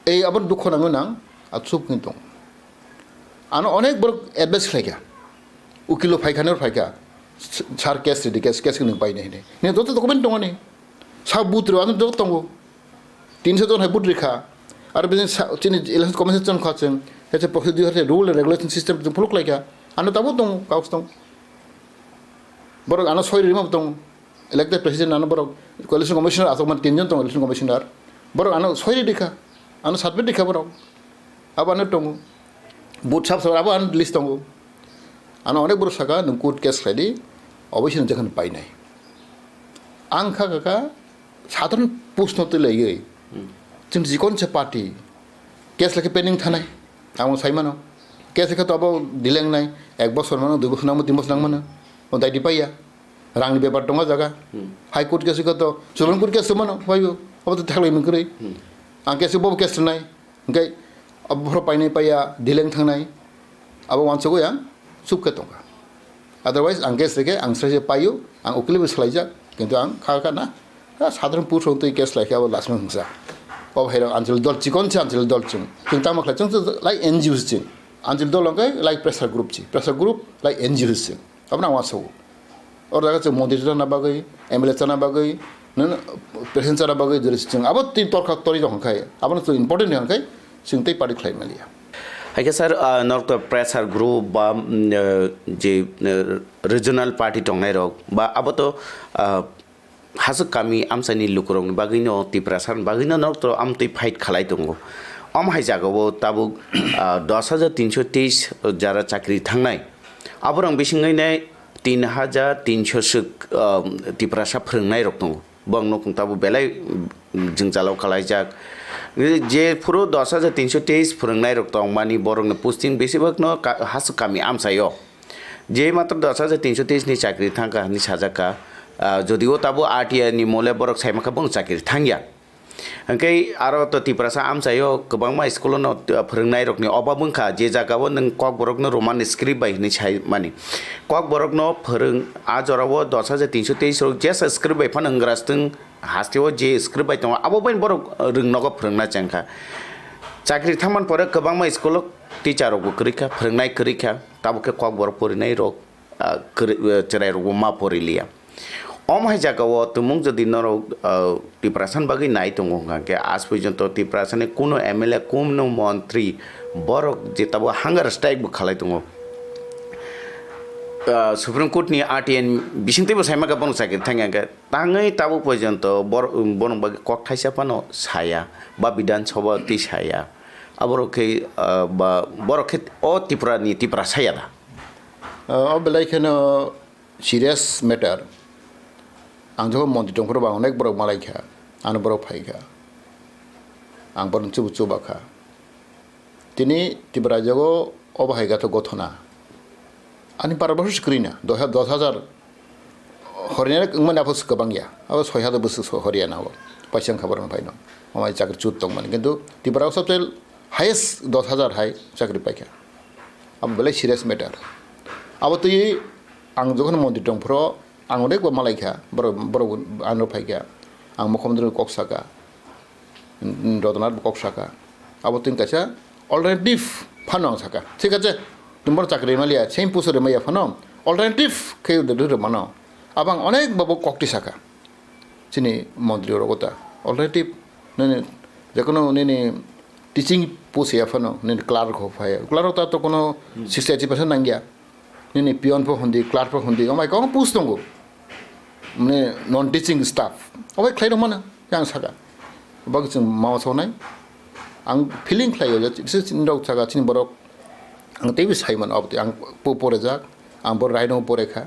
Ei abo dukho nango nang, a chup ni tong. Ano onek borok advice khlai kha. Ukilo phai kha, nor phai kha. Sir case ready, case, case ni pai nei nei. Ne joto document tongo ni. Sa booth ro ano joto tongo. Tinso jon hai booth rikha. Ar bini sa, chini election commission chon kha chwng. Hete procedure, hete rule and regulation system chwng phuluk lai kha. Ano tabo tongo, kaus tongo. Borok ano soi rima tongo. Elected president ano borok election commissioner asok man tinjon tongo election commissioner. Borok ano soi rikha. Ano submit rikha borok. Abo ano tongo. Booth sab sab abo ano list tongo. Ano onek borok saka nwng court case khlai di. Obo sini jekhon painai. Ang kha kha kha sadharan post no twi laiwi. Hmm. Chwng chikon se party. Case lekhe pending thanai. Ang sai mano. Case lekhe to abo delay wngnai. Ek bosor mano, dui bosor nangmano, tin bosor nangmano. O dai di paiya. Rangni bepar tongo jaga. Hmm. High court case lekhe to, Supreme Court case mano, paibo. Abo to thaklai mung kwrwi. Hmm. Ang case bo case thanai. Hingke abo bohrok painai paiya, delay wng thangnai, abo wansugwi ang chup khe tongkha. Otherwise, ang case rikhe ang srai se paio, ang ukile bo swlaijak, kintu ang kha kha na, ha, sadharan purush rok twi case laikhe abo lasma hwnkha. Obo hai rok anchalik dol chikon se anchalik dol chwng. Chwng tamo khlai chwng lai N G O se chwng. Anchalik dol hwnkhe lai pressure group se, pressure group lai N G O se chwng. Abono ang uansukgo. Oro jaga chwng montri chana bagwi, M L A chana bagwi, nini president chana bagwi jori chwng abo twi torkha tori rok hwnkhai, abono chwng important hwnkhai, chwng tei party khlai maliya. Hai khe sir, ah, norok to pressure group ba, mm, eh, je, eh, regional party tongnai rok ba abo to, ah, hasuk kami amchaini lukurokni bagwino, Tiprasani bagwino norok to amtwi fight khalai tongo. Omo hai jagao tabuk, ah, dos hajar tinso teis jara chakri thangnai. Aborok bisingwino tin hajar tinso swk, ah, Tiprasa phwrwngnairok tongo. Borok nukung tabuk belai, mm, jwngjalo kalaijak. Je phuru dos hajar tinso teis phwrwngnairok tongmani borokni posting besibakno ka-, hasuk kami amchaio. Je matro dos hajar tinso teis ni chakri thangkha hinwi sajakha, ah, jodio tabuk R T I ni mole borok saimankha bong chakri thangya. Hwnkhe aro to Tiprasa amchaio kwbangma school no, ah, phwrwngnairokni obab wngkha, je jagao nwng Kokborokno Roman script bai hinwi saimani. Kokborokno phwrwng, a jorao dos hajar tinso teis rok jesa script bai phano Ingrajtwng hasteo je script bai tongo, abo bai borok, ah, rwngnogo phwrwngna chengkha. Chakri thangmani pore kwbangma school o teacher rokbo kwrwi kha, phwrwngnai kwrwi kha, tabuk khe Kokborok porinai rok, ah, kwrwi, ah, chwrai rokbo ma pori liya. Omo hai jagao tumung jodi norok, ah, Tiprasani bagwi nai tongo hwnkha khe aaj porjonto Tiprasani kuno M L A, kuno montri borok je tabuk hunger strike bo khalai tongo. Ah, Supreme Court ni R T I ni bisingtwi bo saimaka bono chakri thangya hwnkhe tangwi tabuk porjonto bor-, bono bagwi kok thaisa phano saya ba Bidhan Sabha twi saya. Aborok khe, ah, ba, borok khe o Tripura ni Tiprasa ya da? Ah, o belai kheno serious matter. Ang jokhon montri tongphuru bo ang onek borok malaikha, ano borok phaikha. Ang borokno chubu chubakha. Tini Tripura rajyo o obo hai gathok gothona. Ani para bosor se kwrwi na, dos, dos hajar Horiyana wngmani abo se kwbang ya. Abo soi hajar bwswk so-, Horiyana o. Paisa wngkha borokno phaino. Omo hai chakri chut tongmani. Kintu Tripura o sabse highest dos hajar hai chakri paikha. Abo belai serious matter. Abo twi ang jokhon montri tongphuru ang onek bo malaikha, borok, borok ano phaikha. Ang mukhyamantri kok sakha. Rotanath bo kok saka. Abo twi kaisa alternative phano ang saka. Thik ache, twi bono chakri rwmaliya, same post rwmaya phano alternative khe rw mano. Abo ang onek babu kokti saka. Chini montri rok ta alternative nini jekono nini Teaching post ya phano, nini clerk ho phai. Clerk ta to kono sixty eighty percent nangya. Nini peon pho hundi, clerk pho hundi, omai kong post tongo. Mane non teaching staff. Obai khlai rok mano, yang saka. Bak chwng mao sonai. Ang feeling khlai yo, je chini rok saka, chini borok. Ang teibo sai mano, abotwi ang po pore jak, ang bo raino pore kha.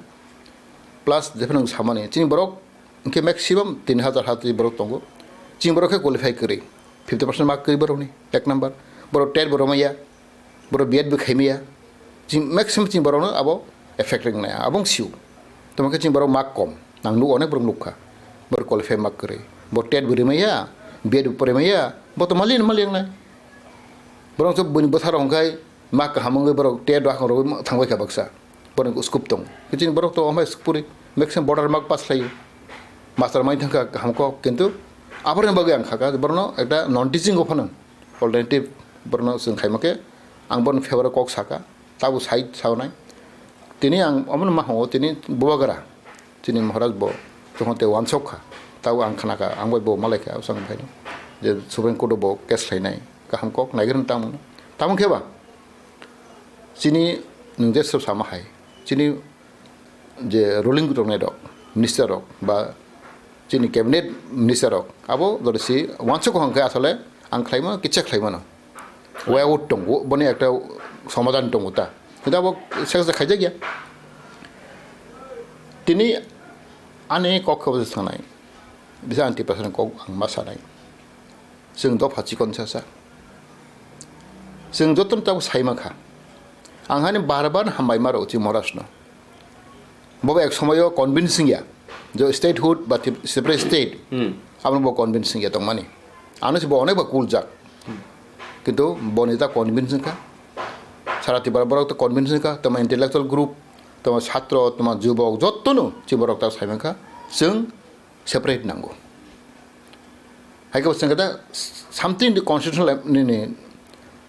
Plus, jephano samani, chini borok, hwnkhe maximum tin hazar hatwi borok tongo. Chini borok khe qualify kwrwi. Fifty percent mark kwrwi borokni, ek number. Borok tet bo romaya, borok B Ed bo khaimaya. Chini maximum chini borokno abo effect ringnai, abo wng sio. Tamo khe chini borok mark kom. Ang nugo onek borok nukha. Borok qualify mark kwrwi. Bo tet bo rimaya, B Ed bo porimaya, bo to mali mali wngnai. Borok to bini bwsarok hwnkhai, ma kaham wngwi borok tet rok rogwi thangbai kha baksa. Borok scope tong. Kiching borok to omai sukpuri, maximum border mark pass khlaio. Master mai thangkha kaham kok, kintu aborni bagwi ang khaka, borokno ekta non teaching o phano alternative borokno chwng khaima khe, ang borokni favor o kok saka, tabo sai saunai. Tini ang omono ma hongo, tini bubagra. Chini Maharaj bo tongkha tei uansuk kha. Tabo ang khna kha, ang bai bo malai kha, bwsang phaino. Je Supreme Court o bo case khlainai, kaham kok naigrwng tamo. Tamo khe ba? Chini nwng je sab sama hai. Chini je ruling tongnai rok, minister rok, ba chini cabinet minister rok, abo jodi si uansuk kha hwnkhe asole ang khlaima, kicha khlaimano. Way out tongo, boni ekta somadhan tongo ta. Kintu abo seksa khaijakya. Tini ani kok khe bo sanai. Bisa anti pasal kok ang ma sanai. Chwng dopha chikon sasa. Chwng jotono tabuk saima kha. Ang hani bar bar hambai ma rw chi Morasno. Bobo ek somoyo convincing ya, je statehood ba tip-, separate state, Hmm. Abono bo convincing ya tongmani. Ano se bo onek ba kul jak. Kintu bo neta convincing kha. Sara Tripura borok to convincing kha, tamo intellectual group, tamo satro, tamo jubok, jottono chi borok ta saimang kha. Chwng separate nango. Hai khe bo chwng khe da something the constitutional ni, ni,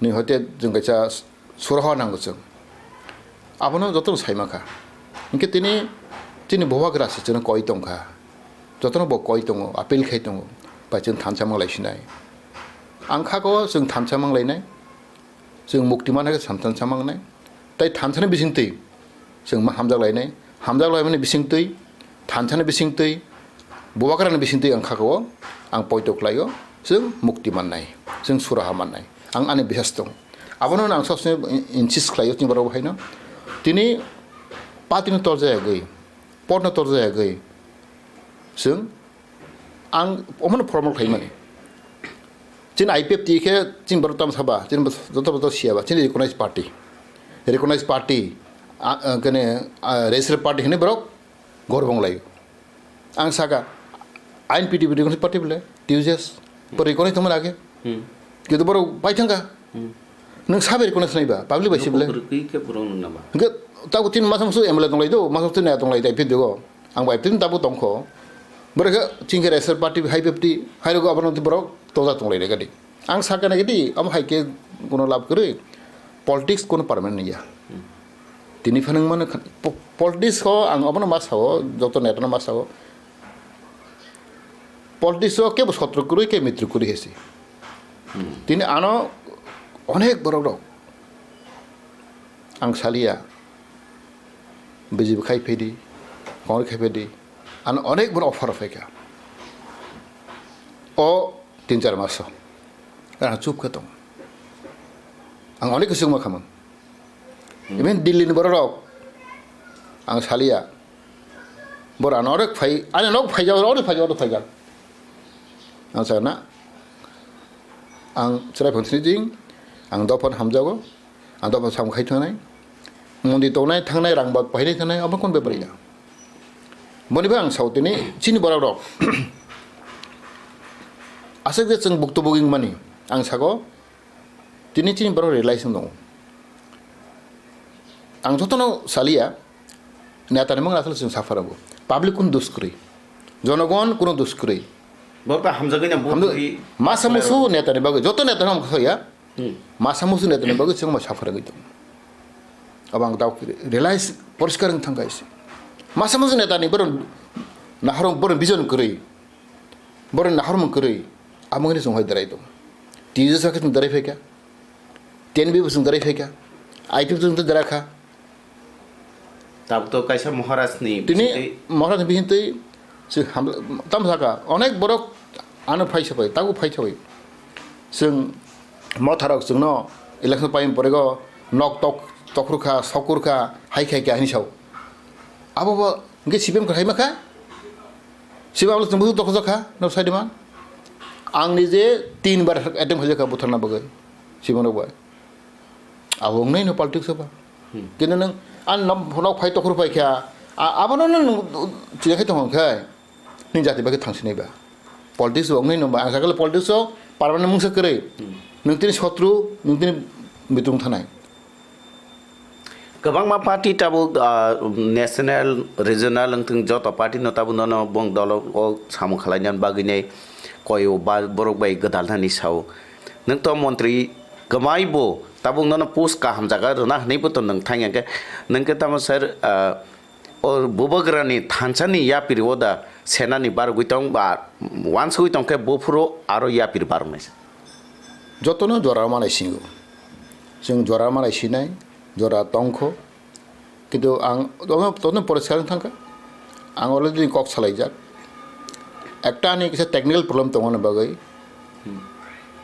ni hoite chwng kaisa suraha nango chwng. Abono jotono saima kha. Hinkhe tini chini bubagra se chwngno koi tong kha. Jotono bo koi tongo, appeal khai tongo. Bai chwng thansa mang lai sinai. Ang kha ko chwng thansa mang lainai. Chwng mukti manna khe thansa mang nai. Tai thansani bisingtwi chwng ma hamjak lainai. Hamjak laimani bisingtwi, thansani bisingtwi, bubagrani bisingtwi ang kha ko, ang poito khlaio, chwng mukti mannai, chwng suraha mannai. Ang ani bisas tong. Abono ang sob somoi insist khlaio tini borok haino. Tini party no torjayagwi, pot no torjayagwi, chwng ang omono formal khlaimani. Chini I P F T khe chini borok tamo saba, chini joto joto siya ba, chini recognized party. Recognized party, a, a, kene, a, registered party hwnwi borok gorbong laio. Ang saka, I N P T B recognized party bole, T U J S, bo recognized tongmani age. Hmm. Kintu borok bai thangkha. Hmm. Nwng sabai recognized nai ba, public bai si bole. Rwkwi khe borok nwng nama? Hwnkhe tabuk chini masa musu M L A tonglai do, masa musu naya tonglai do, I P F T o. Ang bai tini tabuk tongkho. Borok khe chini khe registered party, hai fifty, hai rok abono borok toja tonglai rega di. Ang sakha nai di, amo hai khe kono lab kwrwi. Politics kono permanent ya. Tini phano mano kha-, po-, politics ho ang abono ma sao, joto neta no ma sao. Politics o kebo sotro kwrwi, kebo mitro kwrwi hesi. Tini ano onek borok rok ang salia. B J P khai phaidi, Congress khai phaidi, ano onek bono offer phaikha. O tin char maso, ano chup khe tong. Ang onek kisuk ma khamang. Even Delhi ni borok rok, ang salia. Bor ano onek phai, ano nok phai jao, onek phai jao, onek phai jao. Ang sana, ang chwrai phang sini jing, ang dophano hamjago. Ang dophano samung khai thangnai. Mondi tongnai, thangnai, rang bak pahinai thangnai, obo kon bepar ya. Boni bai ang sao tini, chini borok rok. Aswk je chwng buktu buging mani, ang sago, tini chini borok realize wng tongo. Ang jotono salia, neta ni mung aswk chwng suffer abo. Public kun dus kwrwi. Jonogon kuno dus kwrwi. Borok ta hamjagwi na vote Hamjak-, rwi. Masa musu neta ni bagwi, joto neta no ang khoya. Hmm. Masa musu neta ni bagwi chwng ma suffer wngwi tongo. Abo ang dao realize poriskar wng thang kaisa. Masa musu neta ni borok nahoro borok vision kwrwi. Borok nahormung kwrwi. Amo hwnwi chwng hoi derai tongo. T J S khe chwng derai phaikha, T N B bo chwng derai phaikha, I P F chwng derai kha. Tabuk to kaisa Maharaj ni Tini bisingtwi Maharaj ni bisingtwi chwng hamla-, tamo sakha, onek borok ano phai sabai, tabuk phai sabai. Chwng motharok chwngno election paiyung porego nok tok, tokrukha, sokurkha, hai khaikha hinwi sao. Abo bo hwnkhe C P M kwthai makha? C P M abo chwng busu tokhojak kha, no saidiman? Ang nije tin bar attempt khaijak kha butharna bagwi, C P M rok bai. Abo wngnai no politics o ba. Hmm. Kintu nwng, ang nok, nok phai tokhor phai kha, a-, abono nwng chini khai tong khe, nwng jati bagwi thang sinai ba. Politics o wngnai no ba, ang sakha politics o permanent mungsa kwrwi. Hmm. Nwng tini sotru, nwng tini bitung thanai. Kwbangma party tabuk, ah, national, regional wngthung joto party no tabuk nono bong dolo o samung khlaina bagwi nai koi o ba borok bai gwdal thani sao. Nwng to montri kwmai bo tabuk nono post kaham jaga rwna hwnwi bo to nwng thang ya khe, nwng khe tamo sir, ah, o bubagrani thansa ni yapiri o da sena ni bargwi tong ba wansugwi tong khe buphuru aro yapiri baroknai. Jotono jora manai singo. Chwng jora manai sinai, jora tongkho. Kintu ang jotono, jotono poriskar wng thangkha. Ang already kok salaijak. Ekta ani kisa technical problem tongmani bagwi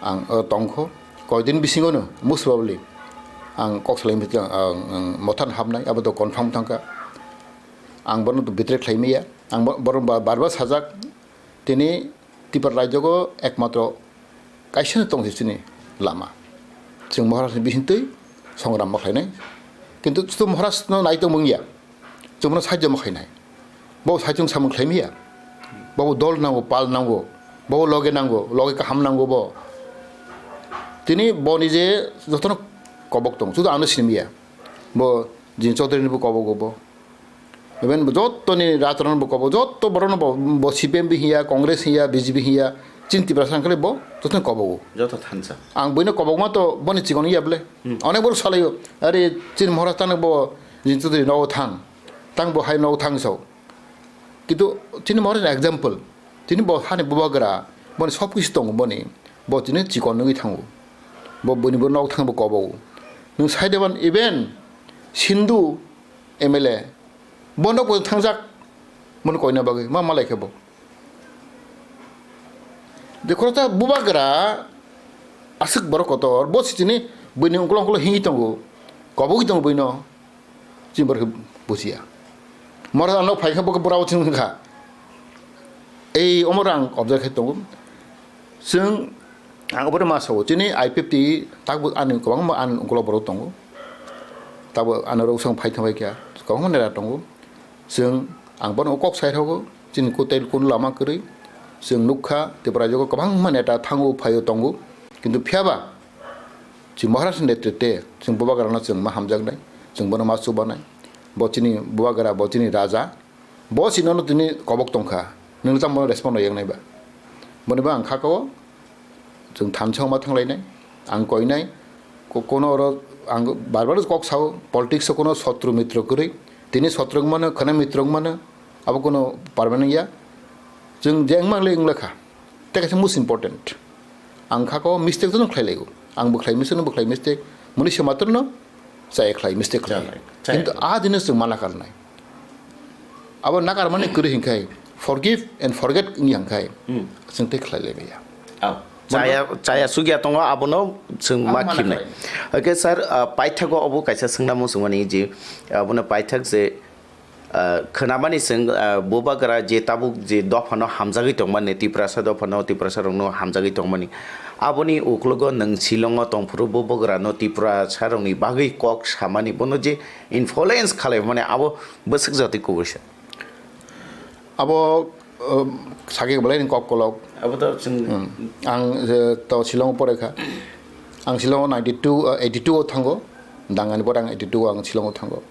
ang, o, tongkho. Koidin bisingono, most probably, ang kok salai, ang, ang mothan habnai, abo to confirm thangkha. Ang bono to betray khlai maya. Ang bo-, bono ba-, bar bar sajak, tini Tripura rajyogo ekmatro kaisa no tong se chini lama. Chwng Maharaj ni bisingtwi songram ma khlainai. Kintu chwng Maharaj no nai tong mung ya. Chwng bono sahajyo ma khlainai. Bo saichung samung khlai maya. Bo dol nango, pal nango. Bo loge nango, loge kaham nango bo. Tini bo nije jotono kobok tong. Sudu ano sini maya. Bo jin Chaudhary ni bo kobok bo. Even bo jottoni rajkaron bo kobo, jotto borokno bo, bo C P M bo hiya, Congress hiya, B J P hiya, chini Tiprasa wngkhale bo jottoni kobogo. Joto thansa. Ang buino kobokma to boni chikon ya bole. Hmm. Onek borok salaio, "Are, chini Maharaj tang bo, jin Chaudhary nogo thang, tang bo hai nogo thang," sao. Kintu chini Maharaj ni example, chini bo hani bubagra, boni sob kisu tongo boni, bo chini chikon nugwi thango. Bo buini bo nogo thang bo kobogo. Nwng saideban even Sindhu M L A, bono bo thangjak, bono koina bagwi, ma malai khe bo. Jekhorta bubagra aswk borok kotor, bo sitini buini ungkolo ungkolo hingwi tongo, kobogwi tongo buino, chini borok khe bujiya. Mora ano phai khe bo khe bura bo chini kha. Ei omo rang observe khe tongo. Chwng ang obono ma sao, chini I P F T takbo ani kwbangma ani ukolok borok tongo. Takbo ani rok swng phai thangbai kha, kwbangma nera tongo. Chwng ang bono kok sai rokgo, chini kwtal kunu lama kwrwi. Chwng nukha Tripura rajyo kwbangma neta thango phaio tongo. Kintu phiyaba chini Maharaj ni netrite chwng bubagrano chwng ma hamjaknai, chwng bono ma chubanai. Bo chini bubagra, bo chini raja. Bo sinono tini kobok tongkha, nwng tamo bono respond rwyak nai ba? Boni bo ang kha kao, chwng thansa ma thanglainai, ang koinai, ko-, kono oro ang bar bar kok sao, politics o kono sotro mitro kwrwi, tini sotro wngmano, khwna mitro wngmano, abo kono permanent ya, chwng je wngma le wngla kha. Tei kaisa most important. Ang kha ko mistake jono khlai laio. Ang bo khlai mistake, nwng bo khlai mistake. Munisa matwrwno chaya khlai mistake khlai. Chaya khlai. Chaya Kintu khlai. A jinis chwng ma nakar nai. Abo nakar mani kwrwi hinkhai forgive and forget wngya hinkhai Hmm. chwng tei khlai lai maya. Oh. Chaya, chaya sugya tongo abono chwng Ang ma ma khibnai. Nakar. Okay sir, uh, paithago obo kaisa swngna muchungmani je, uh, abono paithak je, Ah, khwnamani chwng, ah, bubagra je tabuk je dophano hamjagwi tongmani, Tiprasa dophano, Tiprasarokno hamjagwi tongmani. Aboni uklogo nwng Shillongo tongphuru bubagrano Tiprasarokni bagwi kok samani, bono je influence khalaimani, abo bwswk jatwi kubuisa. Abo, um, sakhe belai ni kok kolok. Abo to chwng Hmm. Ang, eh, to Shillongo porai kha. Ang Shillongo ninety-two, eh, eighty-two o thango. Dangani pore ang eighty-two o ang Shillongo thango.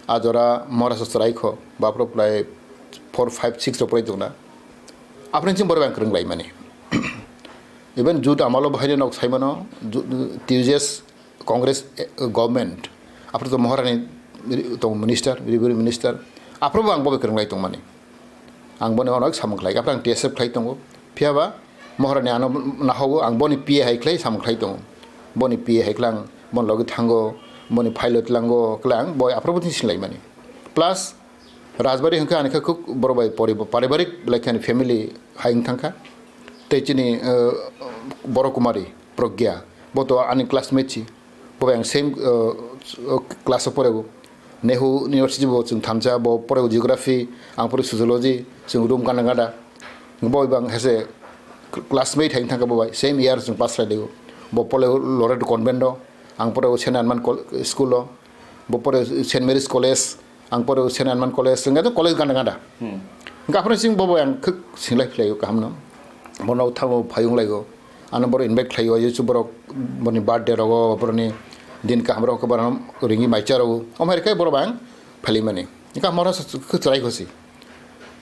A jora Maharashtra chwrai kho, baphro prai four, five, six rok prai tongna. Aphre chini borok ang kwrwng lai mani. Even jut amalo bahai nok sai mano, ju-, T J S Congress, eh, government. Aphro to Maharani ri-, tong minister, revenue minister. Aphro bo ang bo kwrwng lai tong mani. Ang bono onek samung khlai, aphro ang T S F khlai tongo. Phiya ba Maharani ano nahogo, ang boni P A hai khlai samung khlai tongo. Boni P A hai khlai ang boni logi thango, boni file o tlango, khlai ang boi aphro bwtwi sinlaimani. Plus, Rajbari hwnkhe ani khe khuk borok bai pori-, paribarik belai khe ani family hai wng thangkha. Tei chini, eh, Boro Kumari, Progya, bo to ani classmate si. Bo bai ang same, eh, class o porego. Nehu University bo chwng thansa, bo porego geography, ang porego sociology, chwng room gana gada. Bo bai ang hese classmate hai thangkha bo bai, same year chwng pass khlai dego. Bo porego Loreto Convent o, ang porego Saint Herman Col-, School o, bo porego Saint Mary's College, ang porego Saint Herman College, chwng khe college gana gada. Hmm. Hwnkhe aphano chwng bo bai ang khuk singlai phlai o kaham no. Bono thango phai wng lai o. Ano borok invite khlai o, YouTube borok boni birthday rogo, boroni din kaham rok, borok ringi maicha rogo. Omo hai khe borok bang phali mani. Hwnkhe amo rok khe chwrai khosi.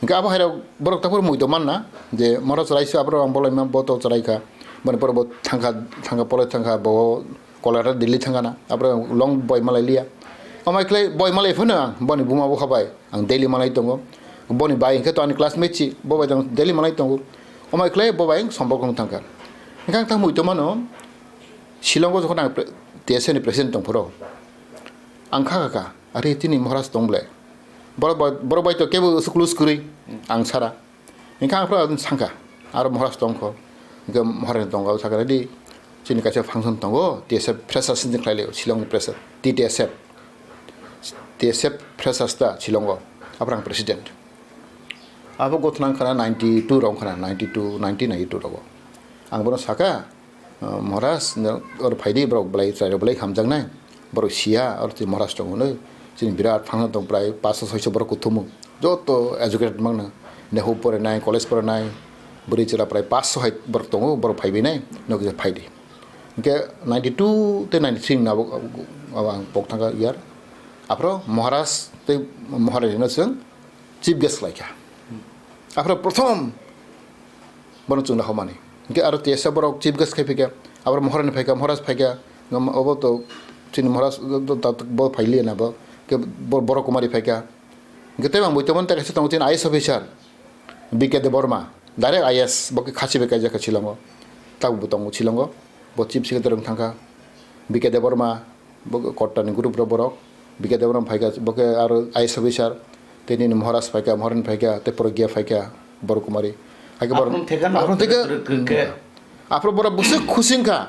Hwnkhe abo hai rok borok taphor mui to manna, je moro chwrai se abo rok ang bolai ma bo to chwrai kha. Boni pore bo thangkha, thangkha pole thangkha, bo Kolkata Delhi thangkha na. Abo rok long boi malai liya. Omo hai khlai boi malai phano ang boni buma bukha bai. Ang daily manai tongo. Boni bai hwnkhe to ani classmate si, bo bai tong daily manai tongo. Omo hai khlai bo bai ang sombok wng thangkha. Hwnkhe ang tamo ito mano, Shillongo jokhon ang pre-, T S F ni president tongphuru, ang kha kha kha, "Are, tini Maharaj tong ble?" Borok bai, borok bai to kebo close kwrwi, ang sara. Hwnkhe ang phuru sangkha, "Aro Maharaj tongkho." Hwnkhe Maharaj ni tongo, sakha, "Ready, chini kaisa function tongo, T S F freshers ni khlai laio, Shillong ni freshers, T T S F." T S F freshers ta Shillongo, aphuru ang president. Abo gothna wngkha na ninety two rok wngkha na, ninety two, nineteen ninety two rogo. Ang bono sakha, "Ah, Maharaj, no, oro phaidi borok belai chwrai rok belai hamjaknai. Borok siya, oro twi Maharaj tongo hwnwi. Chini birat function tong prai paanch soi soi borok kuthumu. Joto educated mangno. Nehu porinai, college porinai, bwrwi chwla prai paanch soi hai borok tongo, borok phaibainai, no kisa phaidi." Hwnkhe ninety two tei ninety three ni abo, abo ang pok thangkha year. Aphuru Maharaj tei Maharani no chwng chief guest khlaikha. Aphuru prothom bono chwngno homani. Hwnkhe aro T S F borok chief guest khai phaikha. Aphuru Maharani phaikha, Maharaj phaikha. Ngam-, obo to chini Maharaj to, to, to, bo phailiya na bo. Hwnkhe bo-, Boro Kumari phaikha. Hwnkhe tei bang bui tongmani tei kaisa tongo chini I A S officer. B K Debbarma, direct I A S, bo khe khasi bai kaijak kha Shillongo. Tabukbo tongo Shillongo. Bo chief secretary wng thangkha. B K Debbarma, bo khe Kottani group rok borok. B K Debbarma phaikha, bo khe aro I A S officer. Tei nini Maharaj phaikha, Maharani phaikha, tei Progya phaikha, Boro Kumari. Haikhe borok, aphuru thekha no, aphuru thekha, aphuru borok bwswk khusi wngkha.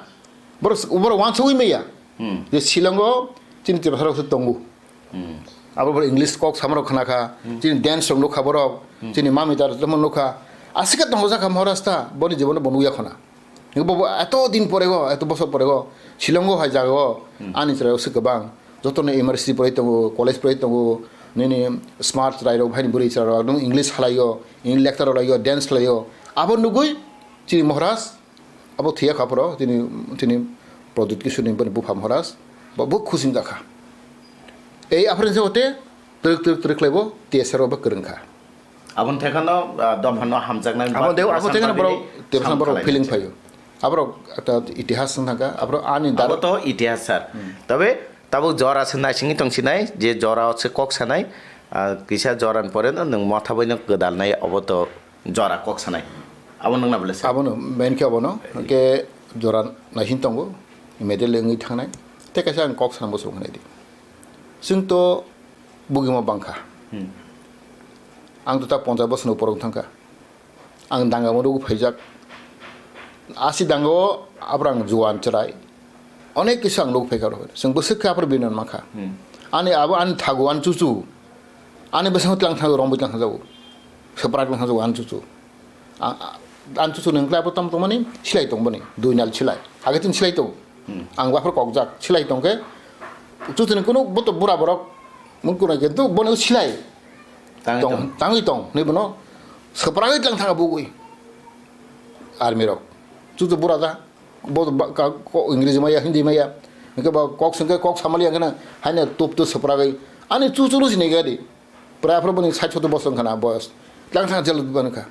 Borok, borok uansugwi maya. Hmm. Je Shillongo chini Tiprasa rok se tongo. Hmm. Abo borok English kok samarok khna kha, hmm, chini dance rok nukha borok, hmm, chini mami tar tamo nukha. Aswk khe tongo jakha Maharaj ta, boni jibono bo nukya khona. Bo, bo eto din pore go, eto bosor pore go, Shillongo hai jaga o, hmm, ani chwrai rok swk kwbang. Jotono university pore tongo, college pore tongo, nini smart chwrai rok, haini bwrwi chwrai rok, ekdom English halai o, English lecture rok lai o, dance khlai o. Abo nugwi chini Maharaj, abo thwiya kha phoro, tini, tini Pradyut Kishore ni bini bupha Maharaj, bo, bo khusi wngjakha. Ei aphuru se hote, twrwk, twrwk, twrwk khlai bo, T S R o bo kwrwng kha. Aboni thekano, ah, dophano hamjaknai. Abo de, abo thekano borok, Tiprasa borok feeling phaio. Aborok ekta itihas wng thangkha, aborok ani abo dar- to itihas, sir. Hmm. Tobe, tabuk jora se naisingwi tongsinai, je jora o se kok sanai, ah, kisa jora ni pore no nwng motha bai no gwdalnai, obo to jora kok sanai. Abo nung na bwle se? Abono, main khe abono, hwnkhe jora naising tongo, medal wngwi thangnai. Tei kaisa ang kok sana muchung hwnwi di. Chwng to bugima bangkha. Hmm. Ang to ta ponchas bosor ni upor wng thangkha. Ang danga mo rwgwi phaijak. Asi danga o abrang juan chwrai. Onek kisa ang nuk phaikha rw. Chwng bwswk khe aphuru binan mankha. Hmm. Ani abo ani thago ani chuchu. Ani bwskango tlang thago, romwi tlang thago. Swprak tlang thago ani chuchu. A, a, ani chuchu nang khlai abo tam tongmani silai tong bani. Dui nal silai. Age tin silai tong. Hmm. Ang baphar kokjak silai tong khe. Chuchu ni kunu boto bura borok. Mun kuna khe tu bono silai. Tangwi tong, tong. Tangwi tong. Ni bono swprak tlang thago bugwi. Army rok. Chuchu bura da. Bo ba-, ka-, ko-, Ingreji maya, Hindi maya. Hingke ba kok sengke kok samali yang kena, haine tup tu sepragai. Ani chu chu lu sini gadi. Pura pura boni sait soto bosong khana boyos. Tlang thang jel ban kha.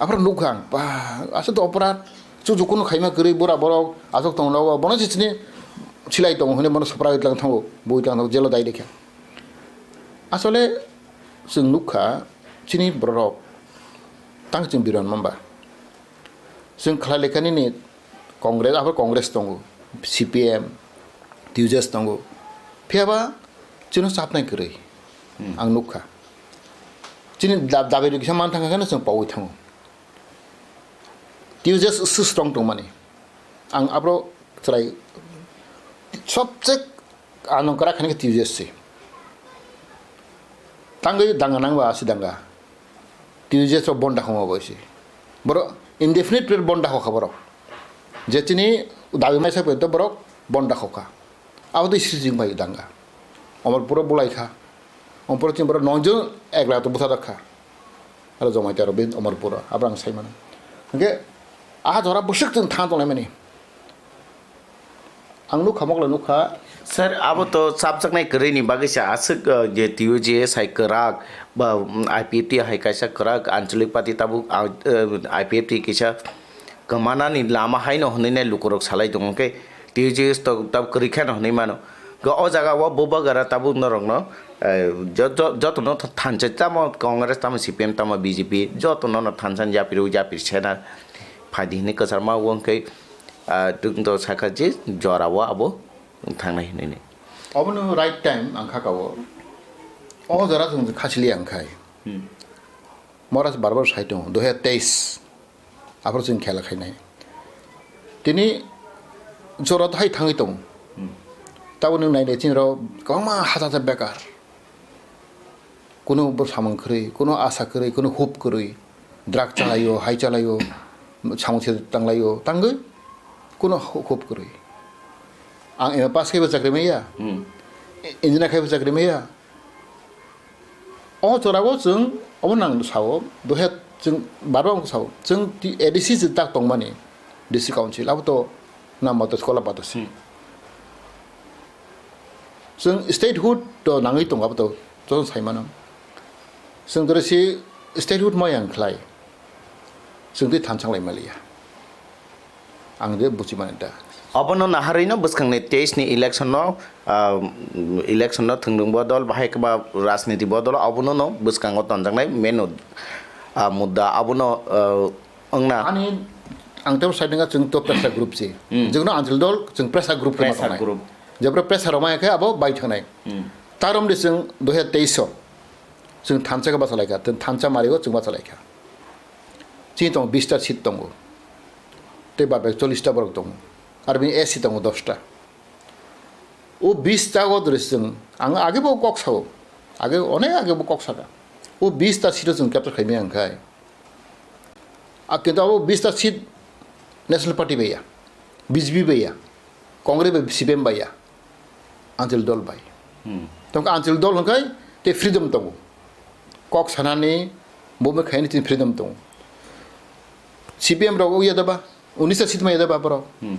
Apra nuk khang, ba, asa to oprat. Chu chu kunu khaima kwrwi bura borok, asok tong nogo. Bono si sini silai tong, hone bono sepragai tlang thango. Bui tlang thango, jelo dai dekha. Asole, chwng nuk kha, chini borok. Tang chwng biron mamba. Chwng khlai lekha nini Congress, abo Congress tongo, C P M, T U J S tongo. Phiyaba chwngno chapnai kwrwi. Ang nukha. Chini da-, dabi rwkisa man thangkha kheno chwng paui thango. T U J S strong tongmani. Ang abro chwrai sobse ano kwrak khaini khe T U J S se. Tangwi danga nangba asi danga. T U J S rok bon dakhokma bai se. Borok indefinite period bon dakhokha borok. Je chini dabi maisa porjonto borok bon dakhokha. Abo tei sijing bai danga. Omorpuro bulai kha. Omorpuro chini borok nong jon ek lakh to bwsa dakha. Aro jomai tero bin Omorpuro. Abo ang sai mano. Hingke aha jora bwswk chwng thang tonglai mani. Ang nukha, mokla nukha. Sir, abo to chapjaknai kwrwini bagwi se aswk, uh, je T U J S hai kwrak, ba, um, I P F T hai kaisa kwrak, Anchalik Party tabuk, uh, uh, I P F T kisa kwmanani lama haino hwnwi nai lukurok salai tongo khe, T U J S to tab kwrwi kheno hwnwi mano. Khe o jaga o bubagara tabuk norokno, uh, jo-, jo-, jotono thansa tamo Congress tamo C P M tamo B J P jotono no thansa yapri yapri sena phaidi hwnwi kwchar ma wng khe, ah, chwng to sakha je jora o abo wng thangnai hinwi. Obono right time ang kha kao. O jora chwng khachili ang khai. Hmm. Mora bar bar sai tongo, dui hazar teis. Aphuru chwng khela khainai. Tini jora hai thangwi tongo. Hmm. Tabuk nwng nainai chini rok kwbangma hata hata bekar. Kuno bo samung kwrwi, kuno asa kwrwi, kuno hope kwrwi, drug chalaio, hai chalaio, samung se tanglaio, tangwi kuno ho-, hope kwrwi. Ang M A pass khaibo chakri maya, Hmm. Engineer khaibo chakri maya. O chorao chwng obo nang sao, dohe chwng barba ang sao, chwng ti-, A D C se tak tongmani, District Council, abo to nam bato, kola bato se. Hmm. Chwng statehood to nangwi tongo, abo to joto sai mano. Chwng tore si statehood ma yang khlai. Chwng twi thansa lai maliya. Ang de buchi mani da. Obono naharwi no bwskangni teis ni election no, ah, election no thwngdwng bo dol bahai khe ba rajniti bo dol obono no bwskango tonjaknai main, ah, mudda abono, ah, wngna. Ani ang tebo sai nangkha chwng to pressure group se. Hmm. Jekno Anchal dol chwng pressure group khe ma Pressure tongnai. Group. Jebra pressure rok maya khe abo bai thangnai. Hmm. Tarom de chwng dui hazar teis o chwng thansa khe bachalaikha, thansa mari o chwng bachalaikha. Chini tongo bista seat tongo. Tei ba bek chollish ta borok tongo. Ar bini S C tongo dos ta. O bista o dre chwng, ang age bo kok sao. Age, onek age bo kok saka. O bista seat o chwng capture khaimaya hwnkhai. A, kintu abo bista seat National Party bai ya, B J P bai ya, Congress bai, C P M bai ya, Anchal dol bai. Hmm. Tongkha Anchal dol hwnkhai tei freedom tongo. Kok sanani, movement khaini tini freedom tongo. C P M rok ya da ba, unista seat ma ya da ba borok. Hmm.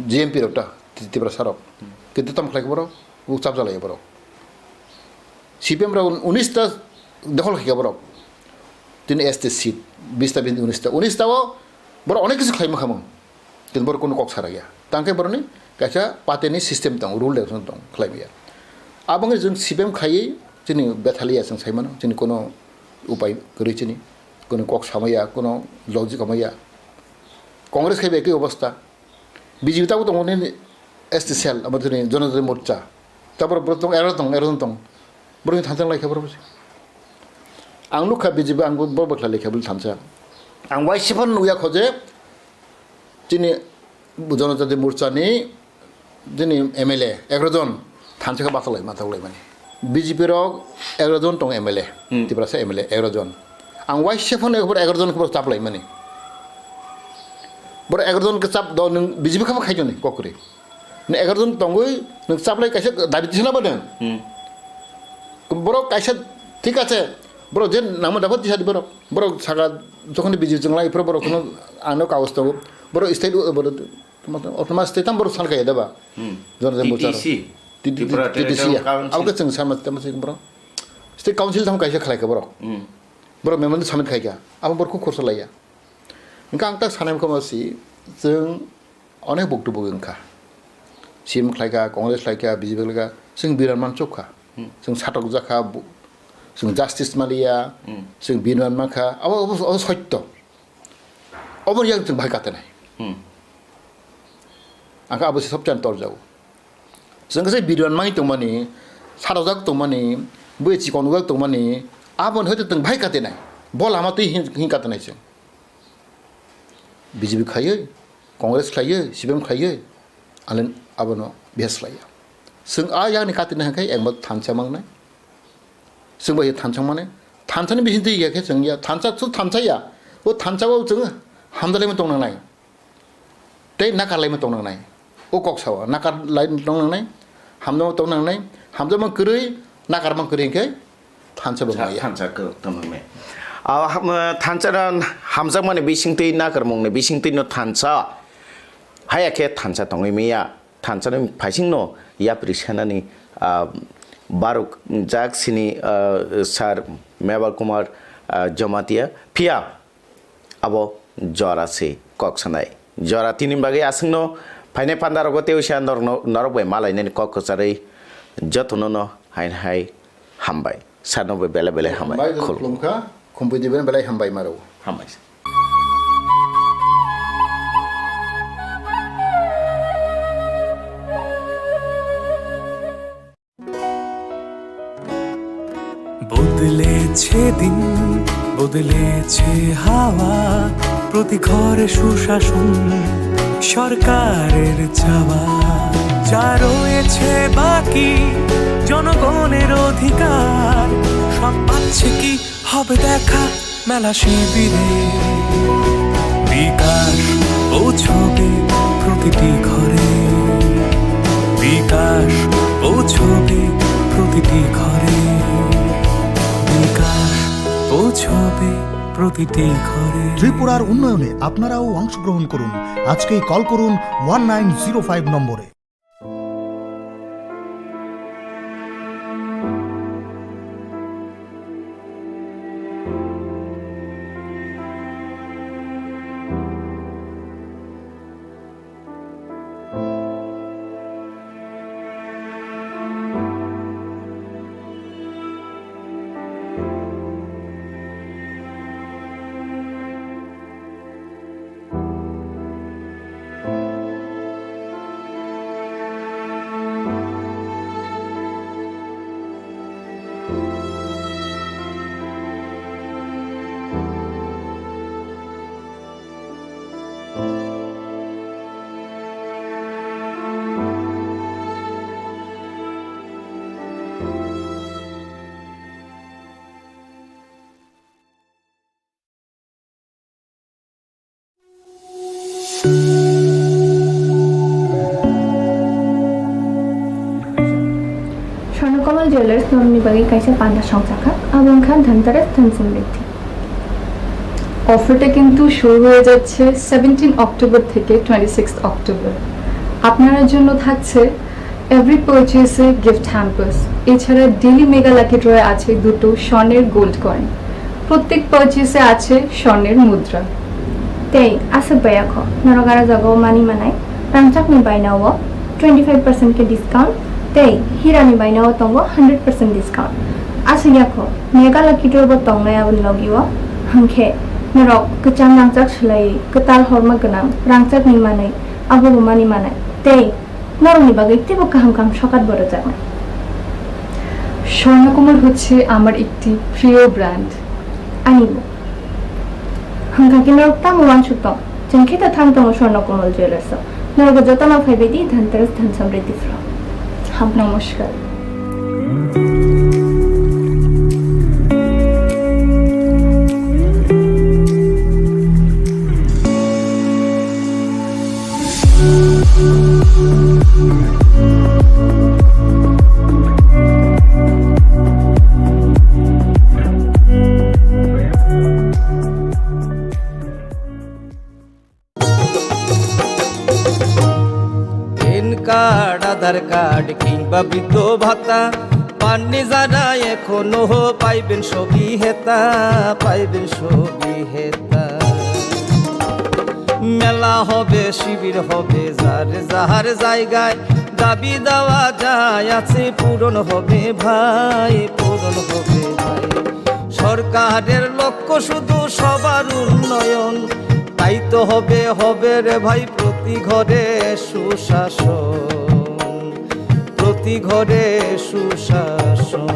G M P rok ta, Tiprasa rok. Hmm. Kintu tamo khlai khe borok, buk chap jalai borok. C P M rok unista dokhol khaikha borok. Tini S T seat, bista bini unista. Unista o borok onek kisu khlaima khamung. Kintu borok kunu kok sarakya. Tangkhe borokni kaisa party ni system tong, rule regulation tong, khlaimaya. Aboni jwng C P M khaiwi chini bethaliya chwng saimano, chini kono upai kwrwi chini, kono kok samaya, kono logic hamaya. Congress khaiba ekoi obostha. B J P tabuk tongo nini S T cell, abo tini Janajati Morcha. Tabuk borok tong, ero tong, ero tong. Borokni thansa lai khe borok. Ang nukha B J P ang bo, bo bwkha lai khe bwlwi thansa. Ang waisa phano nukya kho je chini Janajati Morcha ni chini M L A egaroh jon thansa khe bachalai, ma thaklaimani. B J P rok egaroh jon tong M L A, Hmm. Tiprasa M L A egaroh jon. Ang waisa phano egaroh jon khe bo chaplaimani. Borok egaroh jon khe chap do nwng B J P khe bo khaijoni kokri. Nwng egaroh jon tongwi nwng chaplai kaisa dabi tisana ba nwng. Hmm. Borok kaisa thik ache. Borok je nangma dapat tisa di borok. Borok saka jokhon B J P chwng lai phuru borok kheno ano kaus tongo. Borok state o, borok autonomous state tam borok san kaya da ba. Hmm. Jon jon T T C. Borok T T C. Tripura T T C Territorial ya. Council. Abo khe chwng sama tamo se borok. State council tam kaisa khlai kha borok. Hmm. Borok memorandum submit khai kha. Abo borok khorsa laiya. Hingke ang tak sanai khe ma si, chwng onek buktu bukwi wngkha. C M khlaikha, Congress khlaikha, B J P khlaikha, chwng biran man chukha. Hmm. Chwng satok jakha, bu-, chwng justice maliya, Hmm. chwng biran mankha, abo, abo, abo sotto. Oboni yak chwng bahai katinai. Hmm. Ang khe abo se sobchani torjago. Chwng khe se bidiwan mai tongmani, sarojak tongmani, bui chikon ujak tongmani, aboni hoite chwng bahai katinai. Bo lama twi hin, hin katinai chwng. B J P khlaiwi, Congress khlaiwi, C P M khlaiwi, alen abono behas khlaiya. Chwng a yakni katinai hwnkhe engbo thansa mangnai. Chwng bai thansa mane, thansani bisingtwi ya khe chwng ya, thansa su thansa ya. O thansa o chwng hamdalai tong nangnai. Tei nakarlaima tong nangnai. O kok sao, nakarlai tong nangnai, hamjakma tong nangnai, hamjakma kwrwi, nakarma kwrwi hwnkhe thansa bo Tha-, maya. Thansa kwrwi tong nangnai. A, ham-, thansa na hamjakmani bisingtwi, nakarmungni bisingtwi no thansa. Haya khe thansa tongwi maya. Thansa ni phaising no yapri sanani, a, baruk jak sini, a, Sir Mebar Kumar, a, Jamatia. Phiya abo jora se kok sanai. Jora tini bagwi aswkno phainai panda rogo tei usia norokno, norok bai malainani kok kwcharwi jotono no hain hai hambai. Sano bai belai belai hambai. Hambai, khulum. Khulumkha, khumpui diben belai hambai maro. Hambai. বদলেছে দিন, বদলেছে হাওয়া, প্রতি ঘরে সুশাসন সরকারের চাওয়া। যা রয়েছে বাকি জনগণের অধিকার, সব পাচ্ছে কি হবে দেখা মেলা শিবিরে। বিকাশ পৌঁছবে প্রতিটি ঘরে, বিকাশ পৌঁছবে প্রতিটি ঘরে, বিকাশ পৌঁছবে প্রতিটি ঘরে। ত্রিপুরার উন্নয়নে আপনারাও অংশগ্রহণ করুন। আজকেই কল করুন ওয়ান নাইন জিরো ফাইভ নম্বরে। Swarnakamol Jewellers norokni bagwi kaisa panda songchakha, abo wngkha Dhanteras Dhan Samriddhi. অফারটা কিন্তু শুরু হয়ে যাচ্ছে সেভেন্টিন অক্টোবর থেকে টোয়েন্টি সিক্স অক্টোবর। আপনার জন্য থাকছে এভরি পারচেসে গিফট হ্যাম্পার্স, এছাড়া ডেইলি মেগা লাকি ড্রয়ে আছে দুটো স্বর্ণের গোল্ড কয়েন, প্রত্যেক পারচেসে আছে স্বর্ণের মুদ্রা। Tei aswk bai ya kho, norok aro jagao manwi manai, rangchakni bainao twenty five percent khe discount, tei hirani bainao tongo hundred percent discount. Aswk ya kho, mega lucky draw bo tongnai aboni logio, hwnkhe norok kwcham rangchak swlaiwi kwtal horma gwnang rangchakni manwi, abobo manwi manai, tei norokni bagwi teibo kaham kaham sokat bo rwjaknai. Swarnakamal হচ্ছে আমার একটি প্রিয় ব্র্যান্ড, আনিব। Hwnkha khe norok tamo uansuk tong? Chwng khe ta thang tongo Swarnakamol Jewellers o. Norok jotono phaibai di Dhanteras Dhan Samriddhi Pro. Ham namaskar. PAN card, Aadhaar card কিংবা বৃদ্ধ ভাতা, পাননি যারা এখনো পাইবেন সবই হেতা, পাইবেন সবই হেতা। মেলা হবে, শিবির হবে, যার যার জায়গায় দাবি দেওয়া যায় আছে, পূরণ হবে ভাই, পূরণ হবে ভাই। সরকারের লক্ষ্য শুধু সবার উন্নয়ন, এই তো হবে, হবে রে ভাই, প্রতি ঘরে সুশাসন, প্রতি ঘরে সুশাসন।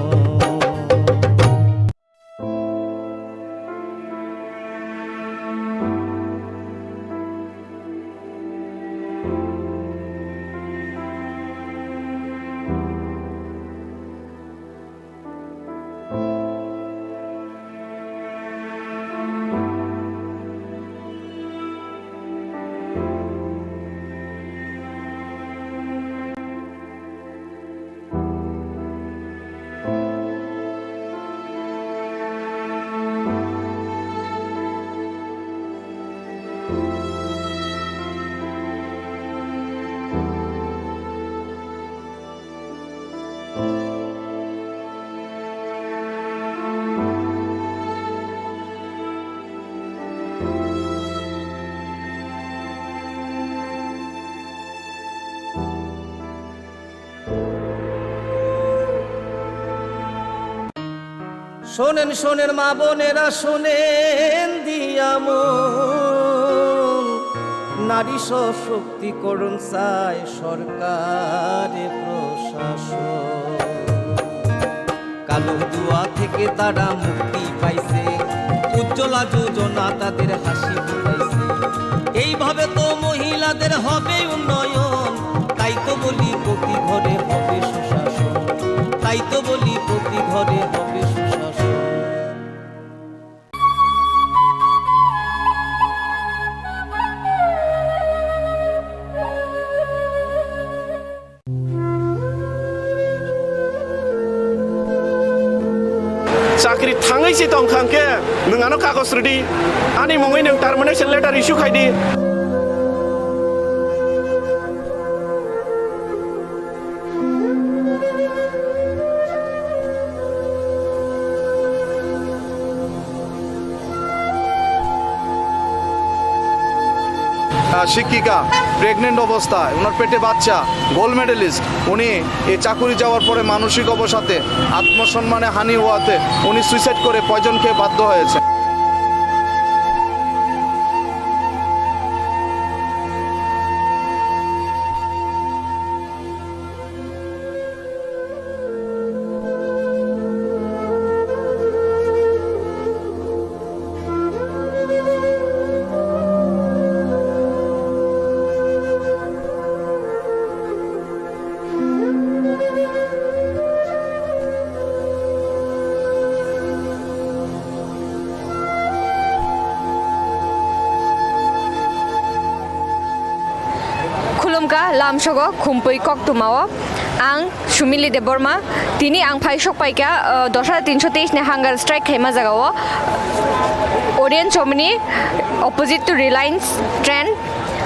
শোনেন, শোনেন মা বোনেরা, শোনেন দিয়া মন, নারী সশক্তিকরণ চায় সরকারে প্রশাসন। কালো জুয়া থেকে তারা মুক্তি পাইছে, উজ্জ্বলা যোজনা তাদের হাসি ফুটাইছে। এইভাবে তো মহিলাদের হবে উন্নয়ন, তাই তো বলি প্রতি ঘরে হবে সুশাসন, তাই তো বলি প্রতি ঘরে হবে সুশাসন। Chakri thangwi se tong kha hwnkhe nwng ano kagoj rwdi, ani mungwi nwng termination letter issue khaidi. আহ, শিক্ষিকা, প্রেগনেন্ট অবস্থায়, ওনার পেটে বাচ্চা, গোল্ড মেডেলিস্ট, উনি এই চাকুরি যাওয়ার পরে মানসিক অবসাদে, আত্মসম্মানে হানি হওয়াতে উনি সুইসাইড করে পয়জন খেয়ে বাধ্য হয়েছে। Khulumkha lamsogo khumpui koktwmao ang Sumili Debbarma. Tini ang phai sok paikha, uh, dos hajar tinsho teis ni hunger strike khaima jagao, Orient Chowmini opposite to Reliance train.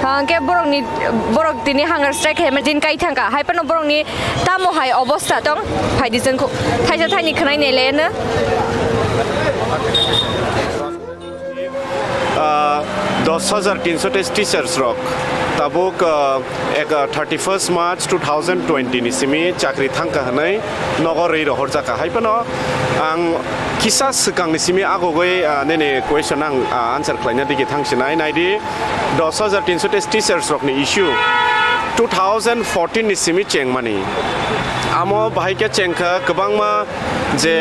Hwnkhe borokni, borok tini hunger strike khaima din kai thangkha. Hai phano borokni tamo hai obostha tong, phaidi chwng kho-, thaisa thaini khwnai nai laiano. Ah, dos hajar tinsho teis teachers rok tabuk, ah, ek, ah, thirty first March two thousand twenty ni simi chakri thangkha hwnwi nogo rwi rohorjakha. Hai phano ang kisa swkangni simi agogwi, ah, nini question ang, ah, answer khlaina digi thangsinai. Naidi, dos hajar tinsho teis teachers rokni issue two thousand fourteen ni simi chengmani. Amo bahai khe chengkha kwbangma je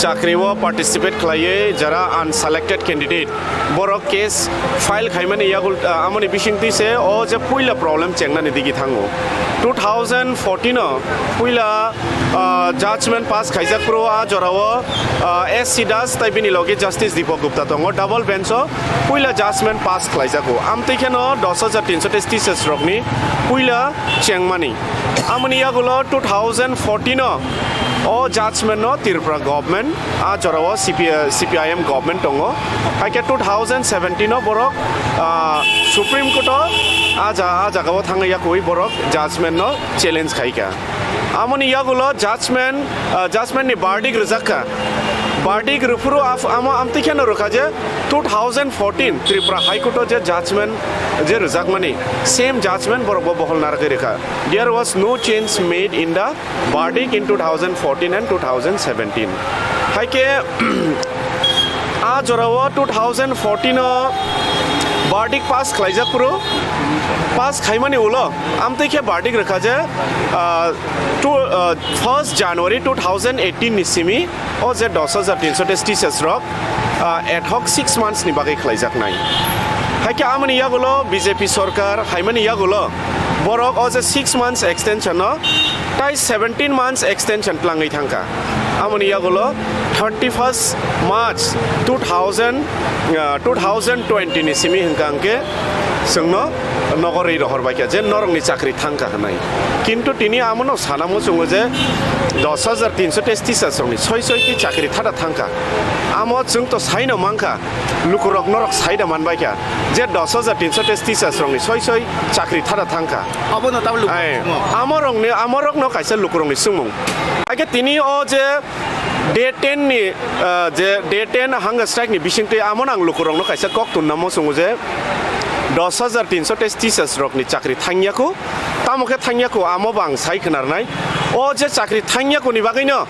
chakri o participate khlaiwi jara unselected candidate, borok case file khaimani yagul, ah, amoni bisingtwi se o je puila problem chengnani digi thango. Two thousand fourteen o puila, ah, judgment pass khaijak phuru a jorao, ah, S C Das tai bini logi Justice Deepak Gupta tongo. Double bench o puila judgment pass khlaijago. Amtwi kheno dos hajar tinsho teis teachers rokni puila chengmani. Amoni yagulo two thousand fourteen o o judgment no Tripura government, a jorao C P I, C P I M government tongo. Hai khe two thousand seventeen o borok, ah, Supreme Court o a ja-, a jagao thangwi yakui borok judgment no challenge khaikha. Amoni yagulo judgment, ah, judgment ni verdict rwjakha. Verdict rwphuru af-, amo amtwi kheno rwkha je two thousand fourteen Tripura High Court o je judgment je rwjakmani, same judgment borok bo bohol narwgwi rwkha. There was no change made in the verdict in two thousand fourteen and two thousand seventeen. Hai khe, a jorao two thousand fourteen o Verdict pass khlaijak phuru, pass khaimani ulo amtwi khe verdict rwkha je, ah, two, ah, first January two thousand eighteen ni simi o je dos hajar tinso teis teachers rok, ah, ad hoc six months ni bagwi khlaijaknai. Haikhe amoni yagulo B J P sorkar haimani yagulo borok o je six months extension no tai seventeen months extension tlangwi thangkha. Amoni yagulo thirty first March two thousand, ah, two thousand twenty ni simi hwnkha hwnkhe chwngno nogo rwi rohorbaikha je norokni chakri thangkha hwnwi. Kintu tini amono sana muchungo je dos hajar tinso teis teachers rokni soi soi khe chakri thada thangkha. Amo chwng to saino mankha, lukurok norok saida manbaikha je dos hajar tinso teis teachers rokni soi soi chakri thada thangkha. Abono tabuk lukurok Ai, swngo. Amorokni, amorokno kaisa lukurokni swngmung. Haikhe tini o je day ten ni, ah, je day ten hunger strike ni bisingtwi amono ang lukurokno kaisa kok tunna muchungo je dos hajar tinso teis teachers rokni chakri thangya kho. Tamo khe thangya kho, amo bo ang sai khwnarnai. O je chakri thangya kho ni bagwino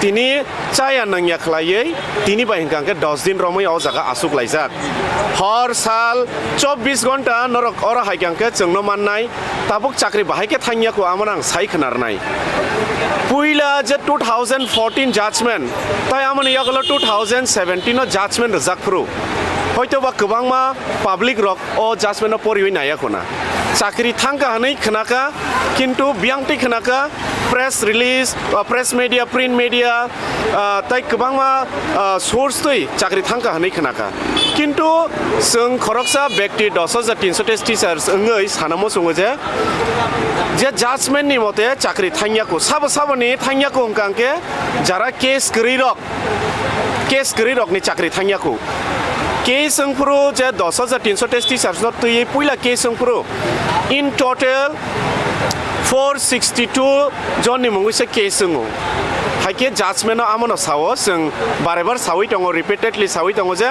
tini chaya nangya khwlaiwi tini bai hwnkha hwnkhe dos din romwi o jaga achuk laijak. Hor sal chobbish ghonta norok oro hai hwnkha hwnkhe chwngno mannai. Tabuk chakri bahai khe thangya kho, amono ang sai khwnarnai. Puila je two thousand fourteen judgment, tai amoni yagulo two thousand seventeen o judgment rwjak phuru, hoito ba kwbangma public rok o judgment no poriwi naiya khuna. Chakri thangkha hwnwi khwnakha, kintu biyangtwi khwnakha, press release, uh, press media, print media, uh, tai kwbangma, uh, source twi chakri thangkha hwnwi khwnakha. Kintu chwng khoroksa bekti dos hajar tinso teis teachers wngwi sana muchungo je, je judgment ni mote chakri thangya kho, sabo saboni thangya kho hwnkha hwnkhe jara case kwrwi rok, case kwrwi rokni chakri thangya kho. Case wng phuru je dos hajar tinso teis teachers no twiwi puila case wng phuru in total four sixty two jonni mungwi se case wngo. Haikhe judgment no amono sao, chwng bare bar sawi tongo, repeatedly sawi tongo je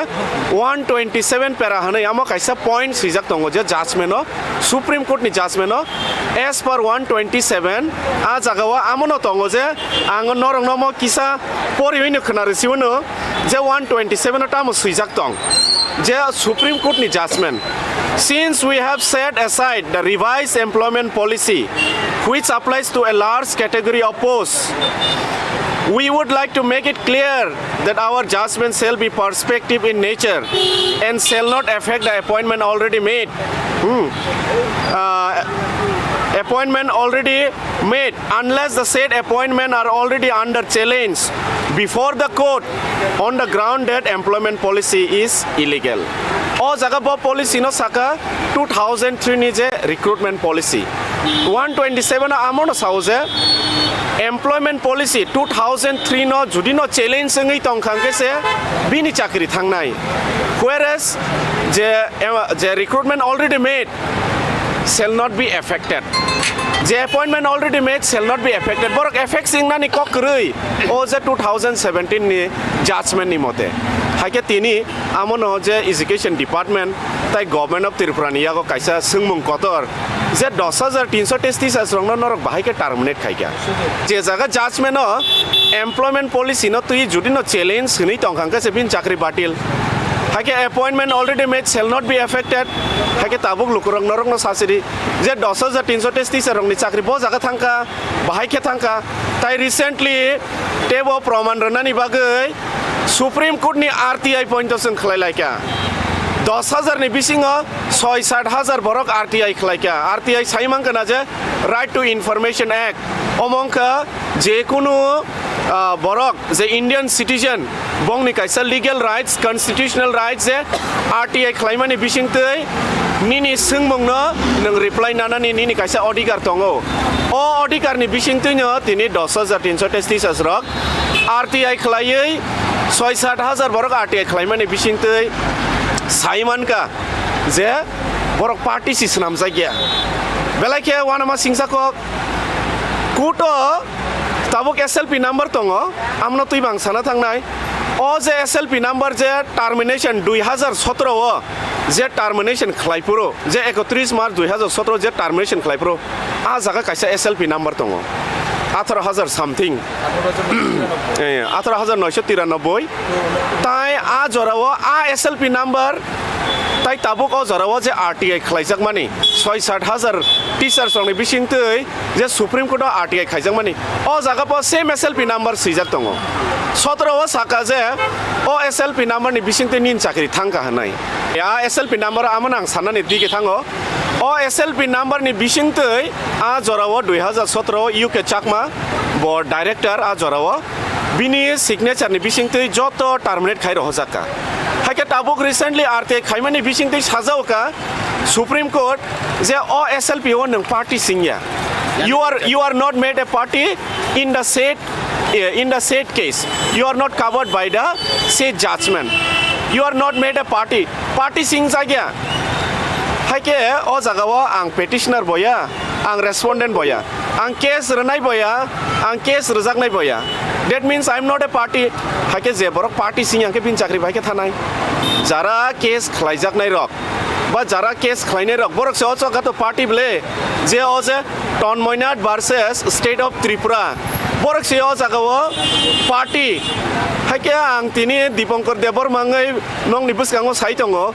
one twenty seven para hwnwi amo kaisa point swijak tongo je judgment no, Supreme Court ni judgment no, as per one twenty seven, a jaga o amono tongo je ang norokno omo kisa poriwi no khwna rwsiwi no je one twenty seven o tamo swijak tong je Supreme Court ni judgment. Since we have set aside the revised employment policy, which applies to a large category of posts, we would like to make it clear that our judgment shall be prospective in nature and shall not affect the appointment already made. Hmm. Uh, appointment already made unless the said appointment are already under challenge before the court on the ground that employment policy is illegal. O jaga bo policy no saka two thousand three ni je recruitment policy. One twenty seven o amono sao je employment policy two thousand three no judi no challenge wngwi tongkha hwnkhe se bini chakri thangnai. Whereas je, je recruitment already made shall not be affected. Je appointment already made shall not be affected. Borok effect singnani kok kwrwi o je two thousand seventeen ni judgment ni mote. Haikhe tini amono je education department tai government of Tripura ni yago kaisa swngmung kotor je dos hajar tinso teis teachers rokno norok bahai khe terminate khaikha. Je jaga judgment o employment policy no twi judi no challenge hwnwi tongkha hwnkhe se bini chakri batil. Haikhe appointment already made shall not be affected. Haikhe tabuk lukurok norokno sasidi je dos hajar tinso teis teacher rokni chakri bo jaga thangkha, bahai khe thangkha. Tai recently tebo proman rwnani bagwi Supreme Court ni R T I point o chwng khlai laikha. Dos hajar ni bisingo soi sat hajar borok R T I khlaikha. R T I sai mankha na je Right to Information Act. Omo wngkha je kunu, ah, borok je Indian citizen, bongni kaisa legal rights, constitutional rights je R T I khlaimani bisingtwi nini swngmungno nwng reply nanani nini kaisa odhikar tongo. O odhikarni bisingtwino tini dos hajar tinso teis teachers rok R T I khlaiwi soi sat hajar borok R T I khlaimani bisingtwi sai mankha je borok party si swnamjakya. Belai khe uanama singsa kok, court o tabuk S L P number tongo, amno twi bang sana thangnai. O je S L P number je termination dui hajar sotoro o je termination khlai phuru, je ekotris March dui hajar sotoro je termination khlai phuru, a jaga kaisa S L P number tongo, atharo hajar something. Eh, atharo hajar noisho tiranoboi. Tai a jora o a S L P number Tai tabuk o jora o je R T I khlaijakmani, soi sat hajar teachers rokni bisingtwi je Supreme Court o R T I khaijakmani, o jaga po same S L P number swijak tongo. Sotro o saka je o S L P number ni bisingtwi nini chakri thangkha hwnwi. Ya S L P number amo nang sanani digi thango. O S L P number ni bisingtwi a jora o dui hajar sotro o U K Chakma bo director a jora o. Bini signature ni bisingtwi joto terminate khai rohorjak kha. Haikhe tabuk recently R T I khaimani bisingtwi sajao kha Supreme Court je o S L P o nwng party singya. You are, you are not made a party in the said, eh, in the said case. You are not covered by the said judgment. You are not made a party. Party singjakya. Haikhe o jaga o ang petitioner boya, ang respondent boya. Ang case rwnai boya, ang case rwjaknai boya. That means I am not a party. Haikhe je borok party sing yang khe bini chakri bai khe thanai. Jara case khlaijaknai rok ba jara case khlainai rok, borok se o jaga to party ble, je o je Tonmoynath versus State of Tripura, borok se o jaga o party. Haikhe ang tini Dipankar Debbarma wngwi nokni bwskango sai tongo.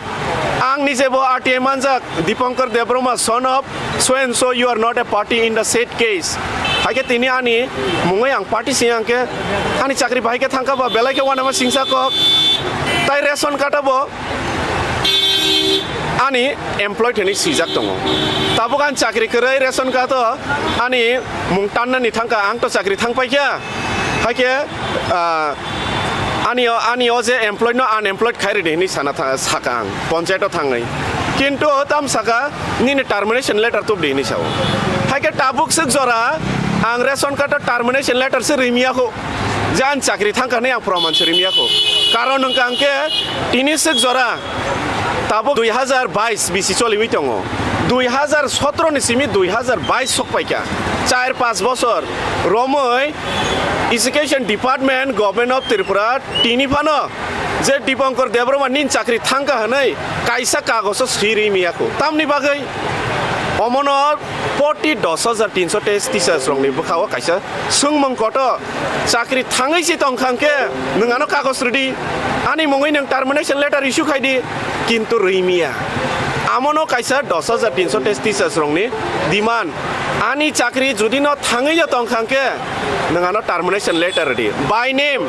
Ang nije bo R T I manjak, Dipankar Debbarma, son of so and so, you are not a party in the said case. Haikhe tini ani mungwi ang party sing yang khe ani chakri bai khe thangkha ba belai khe uanama singsa kok. Tai ration card bo ani employed hwnwi swijak tongo. Tabuk ang chakri kwrwi ration card o ani mung tannani thangkha, ang to chakri thangpaikha. Haikhe, ah, ani o, ani o je employed no unemployed khai ridi hwnwi sana tha-, saka ang, ponchayat o thangwi. Kintu o tam saka, nini termination letter tubdi hwnwi sao. Haikhe tabuk swk jora ang ration card o termination letter se rimiya kho. Je ang chakri thangkha hwnwi ang proman se rimiya kho. Karon hwnkha ang khe tini swk jora tabuk dui hajar bais bisi choliwi tongo. Dui hajar sotro ni simi dui hajar bais sok paikha. Char panch bosor romwi Education Department, Government of Tripura, tini phano je Dipankar Debbarma nini chakri thangkha hwnwi kaisa kagoso swi rimiya kho. Tamni bagwi omono poti dos hajar tinso teis teachers rokni bwkhao kaisa swngmung koto, chakri thangwi si tongkha hwnkhe nwng ano kagoj rwdi, ani mungwi nwng termination letter issue khaidi, kintu rwimiya. Amono kaisa dos hajar tinso teis teachers rokni demand, ani chakri judi no thangwi ya tongkha hwnkhe nwng ano termination letter rwdi, by name.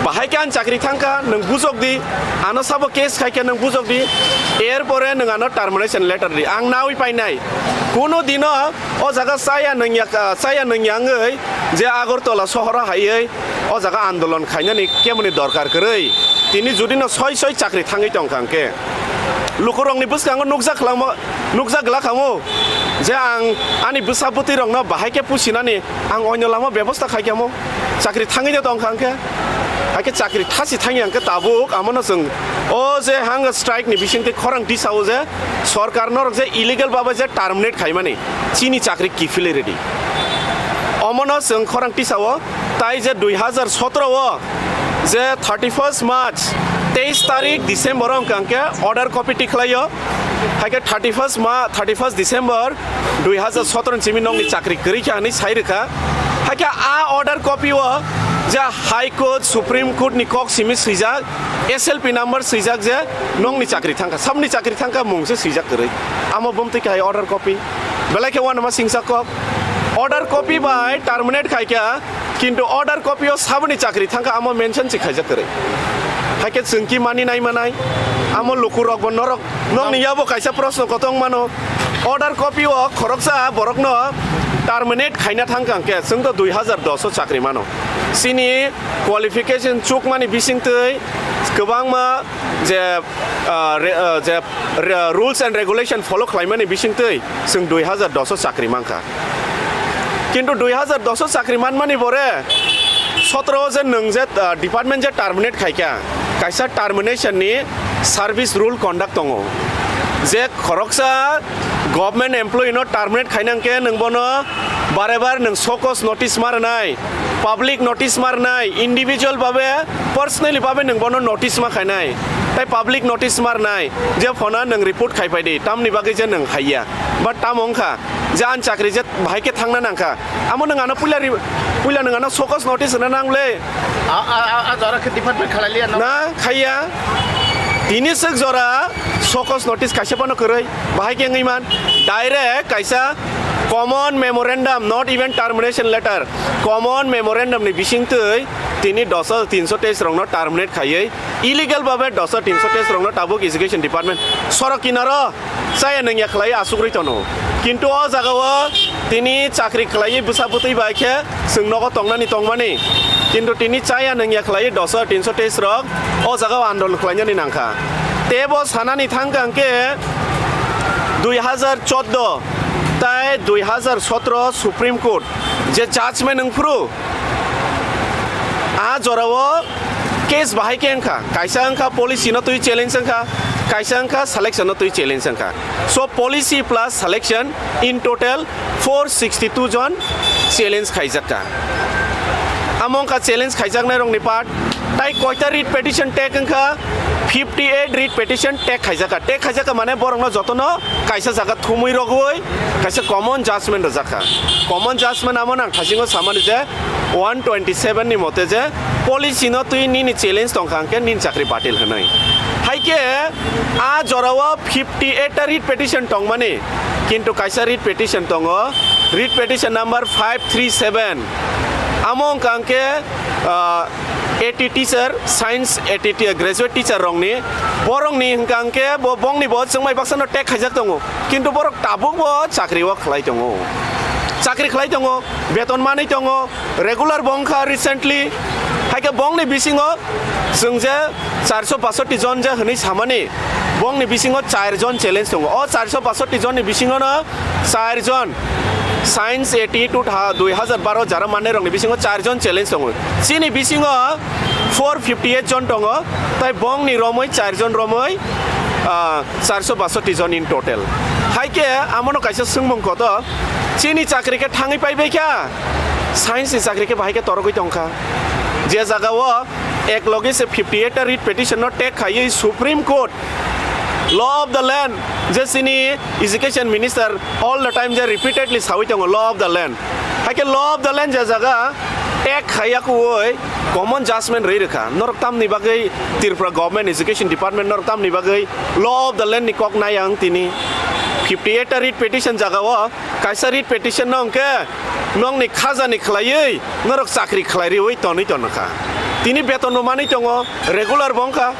Bahai khe ang chakri thangkha, nwng bujokdi, ano sabo case khaikhe nwng bujokdi, erpore nwng ano termination letter di, ang nawi painai. Kuno dino o jaga chaya nungya, chaya nungya wngwi je Agartala sohoro haiwi o jaga andolon khainani kemoni dorkar kwrwi. Tini judino soi soi chakri thangwi tongkha hwnkhe, lukurokni bwskango nukjak khlangma, nukjak glak khamu je ang ani bwsa bwtwirokno bahai khe pusinani ang oino lama bebosta khaikhamu. Chakri thangwi de tongkha hwnkhe, haikhe chakri thasi thangya hwnkhe tabuk amono chwng o je hunger strike ni bisingtwi khorang tisao je sorkar norok je illegal babai je terminate khaimani chini chakri kiphilwi rwdi. Omono chwng khorang tisao tai je dui hajar sotro o je thirty first March, teis tarik December o hwnkha hwnkhe order copy tikhlaio, haikhe thirty first ma, thirty first December dui hajar sotro ni simi nokni chakri kwrwi kha hwnwi sai rwkha. Haikhe a order copy o je High Court, Supreme Court ni kok simi swijak, S L P number swijak je nokni chakri thangkha, saboni chakri thangkha mung se swijak kwrwi. Amo bumtwi khe hai order copy. Belai khe uanama singsa kok. Order copy bai terminate khaikha. Kintu order copy o saboni chakri thangkha, amo mention se khaijak kwrwi. Haikhe chwng ki mani nai manai, amo lukurokbo norok nokni yabo kaisa proshno kotong mano. Order copy o khoroksa borokno terminate khaina thangkha hwnkhe chwng to dui hajar dos o chakri mano. Chini qualification chukmani bisingtwi kwbangma je, ah, re-, ah, je, re-, rules and regulation follow khlaimani bisingtwi chwng dui hajar dos o chakri mankha. Kintu dui hajar dos o chakri manmani pore sotro o je nwng je, ah, department je terminate khaikha, kaisa termination ni service rule conduct tongo. Je khoroksa government employee no terminate khaina hwnkhe nwng bono bare bare nwng show cause notice ma rwnai, public notice ma rwnai, individual babe, personally babe nwng bono notice ma khainai, tai public notice ma rwnai, je phone nwng report khai phai di, tamni bagwi je nwng haiya, but tamo wngkha je ang chakri je bahai khe thangna nangkha, amo nwng ano puila ri-, puila nwng ano show cause notice rwna nang le. A, a, a, a jora khe department khalai liya no? Na, khaiya. Tini swk jora show cause notice kaisa phano kwrwi, bahai khe wngwi man, direct kaisa common memorandum, not even termination letter, common memorandum ni bisingtwi tini dos hajar tinso teis rokno terminate khaiwi illegal babe dos hajar tinso teis rokno tabuk education department sorok kinaro chaya nungya khlai asugwi tono. Kintu o jagao tini chakri khlaiwi bwsa bwtwi bai khe chwng nogo tongnani tongmani. Kintu tini chaya nungya khlaiwi dos hajar tinso teis rok o jagao andolon khlainani nangkha. Tebo sanani thangkha hwnkhe dui hajar chordo tai dui hajar sotro Supreme Court je judgment wngphuru, a jorao case bahai khe wngkha, kaisa wngkha policy no twi challenge wngkha, kaisa wngkha selection no twi challenge wngkha. So policy plus selection, in total four sixty two jon challenge khaijakha. Amo wngkha challenge khaijaknai rokni part. Tai koita writ petition tek wngkha? Fifty eight writ petition tek khaijakha. Tek khaijakha mane borokno jotono kaisa jaga thumwi rogwi kaisa common judgment rwjakha. Common judgment amo nang thasingo samani je one twenty seven ni mote je policy no twi nini challenge tongkha hwnkhe nini chakri batil hwnwi. Hai khe a jorao fifty eight ta writ petition tongmani, kintu kaisa writ petition tongo, writ petition number five three seven. Amo wngkha hwnkhe, ah, A T teacher, science A T te-, graduate teacher rokni, borokni hwnkha hwnkhe bo bongni bo chwngmai baksano tek khaijak tongo, kintu borok tabuk bo chakri o khlai tongo, chakri khlai tongo, beton manwi tongo, regular bo wngkha recently, hai khe bongni bisingo chwng je charso pasoti jon je hwnwi samani, bongni bisingo char jon challenge tongo. O charso pasoti jonni bisingono char jon science A T two tha-, dui hajar baro jara mannairokni bisingo char jon challenge tongo. Chini bisingo four fifty eight jon tongo, tai bongni romwi char jon romwi, ah, charso basoti jon in total. Hai khe amono kaisa swngmung koto, chini chakri khe thangwi paibai kha, science ni chakri khe bahai khe torogwi tongkha. Je jagao ek loge se fifty eight ta writ petition no tek khaiwi Supreme Court, law of the land, je chini education minister all the time je repeatedly sawi tongo, law of the land. Hai khe law of the land je jaga tek khaiya kuwi common judgment rwi rwkha. Norok tamni bagwi Tripura government education department norok tamni bagwi law of the land ni kok nai ang tini? Fifty eight ta writ petition jagao kaisa writ petition no hwnkhe nokni khajani khlaiwi norok chakri khlai riwi tonwi tongkha. Tini beton bo manwi tongo, regular bo wngkha.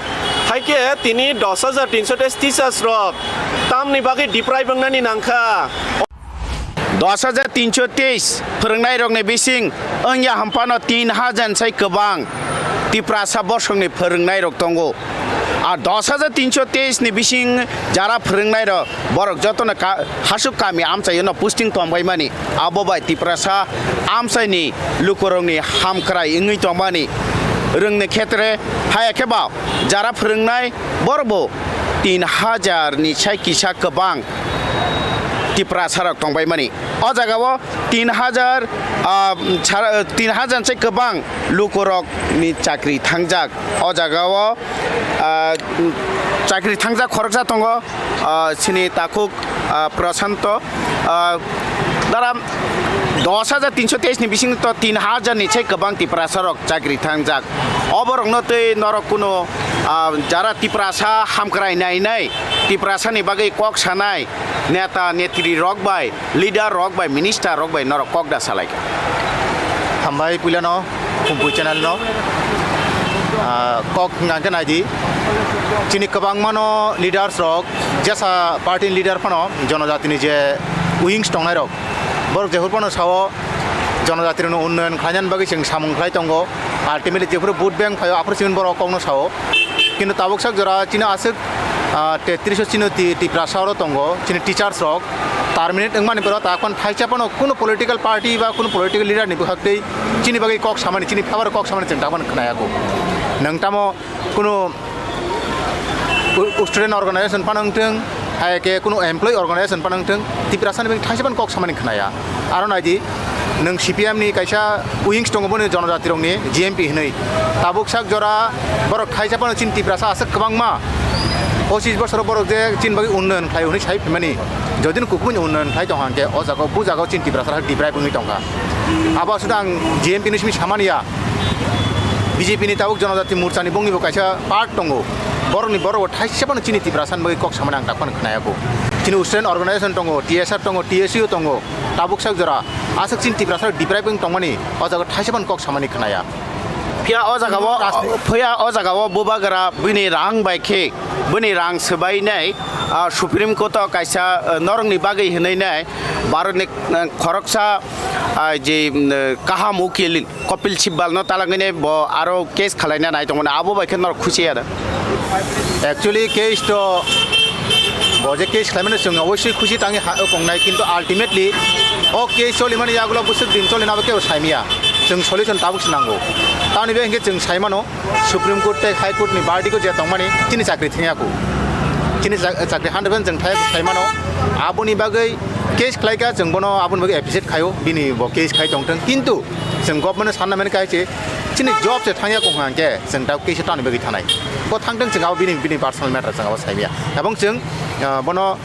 Hai khe tini dos hajar tinso teis teachers rok tamni bagwi deprive wngnani nangkha. Dos hajar tinso teis phwrwngnairokni bising wngya hwnphano tin hajar sai kwbang Tiprasa bosongni phwrwngnairok tongo. A dos hajar tinso teis ni bising jara phwrwngnairok borok jotono ka-, hasuk kami amchaio no posting tongbaimani. Abo bai Tiprasa amchaini lukurokni hamkrai wngwi tongmani rwngni khetre, haya khe ba jara phwrwngnai borok bo tin hajar ni sai kisa kwbang Tiprasarok tongbaimani. O jagao tin hajar, ah, sara-, tin hajar sai kwbang lukurokni chakri thangjak. O jagao, ah, chakri thangjak khoroksa tongo, ah, chini takhuk, ah, Prashanto, ah, dara dos hajar tinso teis ni bisingo to tin hajar ni sai kwbang Tiprasarok chakri thangjak. Oborokno tei norok kuno, ah, jara Tiprasa hamkrai nainai, Tiprasani bagwi kok sanai neta netri rok bai, leader rok bai, minister rok bai norok kok da salaikha. Hambai puilano, Kumpui channel no, ah, kok hwnkha khe naidi. Chini kwbangmano leaders rok, jesa party ni leader phano jonojatini je wings tongnai rok, borok jephuru phano sao jonojatini unnayan khlainani bagwi chwng samung khlai tongo. Ultimately jephuru vote bank phaio aphuru chini borok kokno sao. Kintu tabuk sak jora chini aswk, ah, tetris o chini ti-, Tiprasa oro tongo, chini teachers rok terminate wngmani borok ta khon thaisa phano kuno political party ba kuno political leader ni bwkhak tei chini bagwi kok samani, chini favor kok samani chwng ta phano khwnaya kho. Nwng tamo kuno u-, student organization phano wngthwng, hai khe kuno employee organization phano wngthwng, Tiprasa ni bagwi thaisa phano kok samani khwnaya. Aro naidi, nwng C P M ni kaisa wings tongo boni jonojati rokni G M P hinwi. Tabuk sak jora borok thaisa phano chini Tiprasa aswk kwbangma pochis bosoro borok je chini bagwi unnayan khlai hwnwi sai phaimani. Jodi no kuphuruni unnayan khlai tong hwnkhe o jaga o bu jaga o chini Tiprasa deprive wngwi tongkha. Abo aswk ang G M P ni simi samani ya. B J P ni tabuk Jonojati Morcha ni bongni bo kaisa part tongo. Borok ni borok bo thaisa phano chini Tiprasa ni bagwi kok samani ang tak phano khwnaya kho. Chini student organization tongo, T S R tongo, T S U tongo, tabuk sak jora aswk chini Tiprasa rok deprive wng tongmani o jaga thaisa phano kok samani khwnaya. Phiya o jaga o, Rajni- phiya o jaga o bubagra bini rang bai khe, bini rang swbai nai, ah, Supreme Court o kaisa, ah, norok ni bagwi hinwi nai, Bharat ni, ah, khoroksa, ah, je, mm, kaham ukil Kapil Sibal no talangwi nai bo aro case khwlaina nai tongmani, abo bai khe norok khusi ya da? Actually case to bo je case khlaimani chwng obviously khusi tangwi ha-, tongnai, kintu ultimately o case cholimani yagulo bwswk din cholina abo kebo saimya. Chwng solution tabuk se nango. Tamoni bagwi hinkhe chwng saimano Supreme Court tei High Court ni verdict o je tongmani chini chakri thengya kho. Chini cha-, chakri hundred percent chwng thaya kho saimano. Aboni bagwi case khlaika chwng bono aboni bagwi appreciate khaio, bini bo case khai tongthwng. Kintu chwng government no sanna mani kaise chini job se thangya kho hwnkhe chwng da case tani bagwi thanai. Bo thangthwng chwng abo bini, bini personal matter chwng abo saimya. Ebong chwng, ah, bono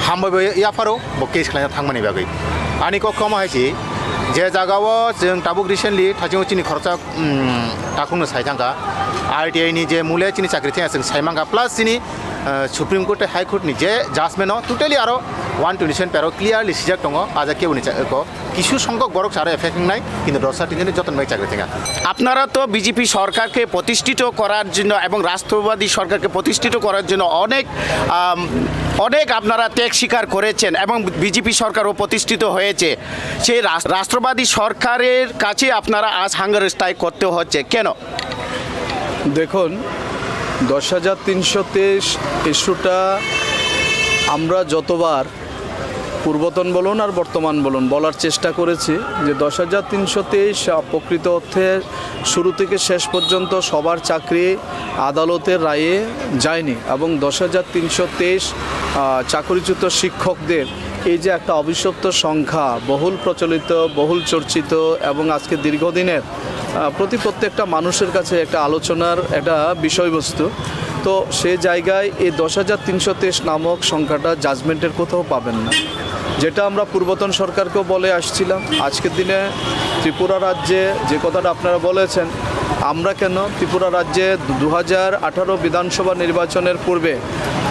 hambai bai yapharo bo case khlaina thangmani bagwi. Ani kok kamo hai se je jaga o chwng tabuk recently thajingo chini khoroksa, um, takhukno sai thangkha. R T I ni je mule chini chakri thengya chwng sai mankha, plus chini, uh, Supreme Court tei High Court ni je judgment o totally aro one twenty seven para o clearly sijak tongo, aja keboni cha-, ko kisu songkok borok se aro effect wngnai, kintu dosa tinjani joto bai chakri thengya. আপনারা তো বিজেপি সরকারকে প্রতিষ্ঠিত করার জন্য এবং রাষ্ট্রবাদী সরকারকে প্রতিষ্ঠিত করার জন্য অনেক, আম, অনেক আপনারা ত্যাগ স্বীকার করেছেন এবং বিজেপি সরকারও প্রতিষ্ঠিত হয়েছে। সেই রাস-, রাষ্ট্রবাদী সরকারের কাছে আপনারা আজ হাঙ্গার স্ট্রাইক করতে হচ্ছে কেন? দেখুন, দশ হাজার তিনশো তেইশ ইস্যুটা আমরা যতবার পূর্বতন বলুন আর বর্তমান বলুন, বলার চেষ্টা করেছি যে দশ হাজার তিনশো তেইশ, আহ, প্রকৃত অর্থে শুরু থেকে শেষ পর্যন্ত সবার চাকরি আদালতের রায়ে যায়নি এবং দশ হাজার তিনশো তেইশ, আহ, চাকরিচ্যুত শিক্ষকদের এই যে একটা অভিশপ্ত সংখ্যা, বহুল প্রচলিত, বহুল চর্চিত এবং আজকে দীর্ঘদিনের, আহ, প্রতি প্রত্যেকটা মানুষের কাছে একটা আলোচনার একটা বিষয়বস্তু। তো সে জায়গায় এই দশ হাজার তিনশো তেইশ নামক সংখ্যাটা জাজমেন্টের কোথাও পাবেন না, যেটা আমরা পূর্বতন সরকারকেও বলে আসছিলাম। আজকের দিনে ত্রিপুরা রাজ্যে যে কথাটা আপনারা বলেছেন, আমরা কেন ত্রিপুরা রাজ্যে দু হাজার আঠারো বিধানসভা নির্বাচনের পূর্বে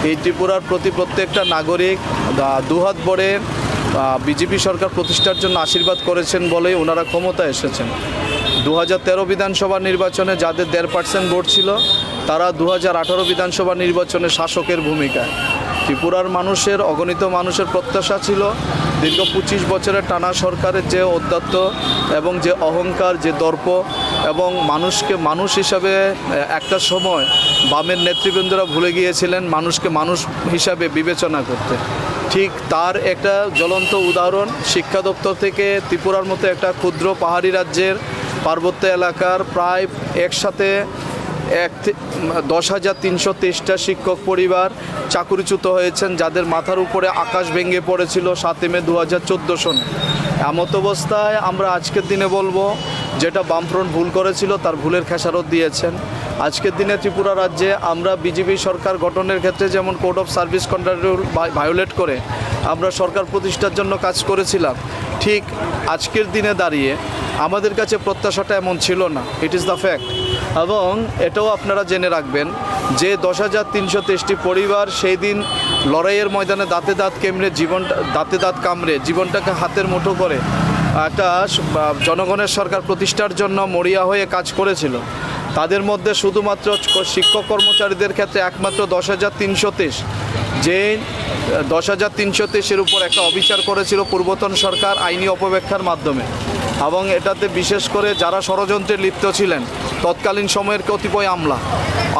এই ত্রিপুরার প্রতি প্রত্যেকটা নাগরিক, আহ, দুহাত ভরে, আহ, বিজেপি সরকার প্রতিষ্ঠার জন্য আশীর্বাদ করেছেন বলেই ওনারা ক্ষমতায় এসেছেন। দু হাজার তেরো বিধানসভা নির্বাচনে যাদের দেড় পার্সেন্ট ভোট ছিল, তারা দু হাজার আঠারো বিধানসভা নির্বাচনে শাসকের ভূমিকায়। ত্রিপুরার মানুষের, অগণিত মানুষের প্রত্যাশা ছিল দীর্ঘ পঁচিশ বছরের টানা সরকারের যে ঔদ্ধত্য এবং যে অহংকার, যে দর্প এবং মানুষকে মানুষ হিসাবে, আহ, একটা সময় বামের নেতৃবৃন্দরা ভুলে গিয়েছিলেন মানুষকে মানুষ হিসাবে বিবেচনা করতে। ঠিক তার একটা জ্বলন্ত উদাহরণ, শিক্ষা দপ্তর থেকে ত্রিপুরার মতো একটা ক্ষুদ্র পাহাড়ি রাজ্যের পার্বত্য এলাকার প্রায় একসাথে এক থে-, দশ হাজার তিনশো তেইশটা শিক্ষক পরিবার চাকরিচ্যুত হয়েছেন, যাদের মাথার উপরে আকাশ ভেঙে পড়েছিল সাতই মে দু হাজার চোদ্দো সনে। এমত অবস্থায় আমরা আজকের দিনে বলবো, যেটা বামফ্রন্ট ভুল করেছিল, তার ভুলের খেসারত দিয়েছেন। আজকের দিনে ত্রিপুরা রাজ্যে আমরা বিজেপি সরকার গঠনের ক্ষেত্রে যেমন code of service conduct rule violate করে আমরা সরকার প্রতিষ্ঠার জন্য কাজ করেছিলাম, ঠিক আজকের দিনে দাঁড়িয়ে আমাদের কাছে প্রত্যাশাটা এমন ছিল না। It is the fact. এবং এটাও আপনারা জেনে রাখবেন যে দশ হাজার তিনশো তেইশটি পরিবার সেই দিন লড়াইয়ের ময়দানে দাঁতে দাঁত কেমড়ে জীবনটা, দাঁতে দাঁত কামড়ে জীবনটাকে হাতের মুঠো করে একটা স-, আহ, জনগণের সরকার প্রতিষ্ঠার জন্য মরিয়া হয়ে কাজ করেছিল। তাদের মধ্যে শুধুমাত্র ক-, শিক্ষক কর্মচারীদের ক্ষেত্রে একমাত্র দশ হাজার তিনশো তেইশ, যে, আহ, দশ হাজার তিনশো তেইশের উপর একটা অবিচার করেছিল পূর্বতন সরকার আইনি অপব্যাখ্যার মাধ্যমে, এবং এটাতে বিশেষ করে যারা ষড়যন্ত্রে লিপ্ত ছিলেন তৎকালীন সময়ের কতিপয় আমলা,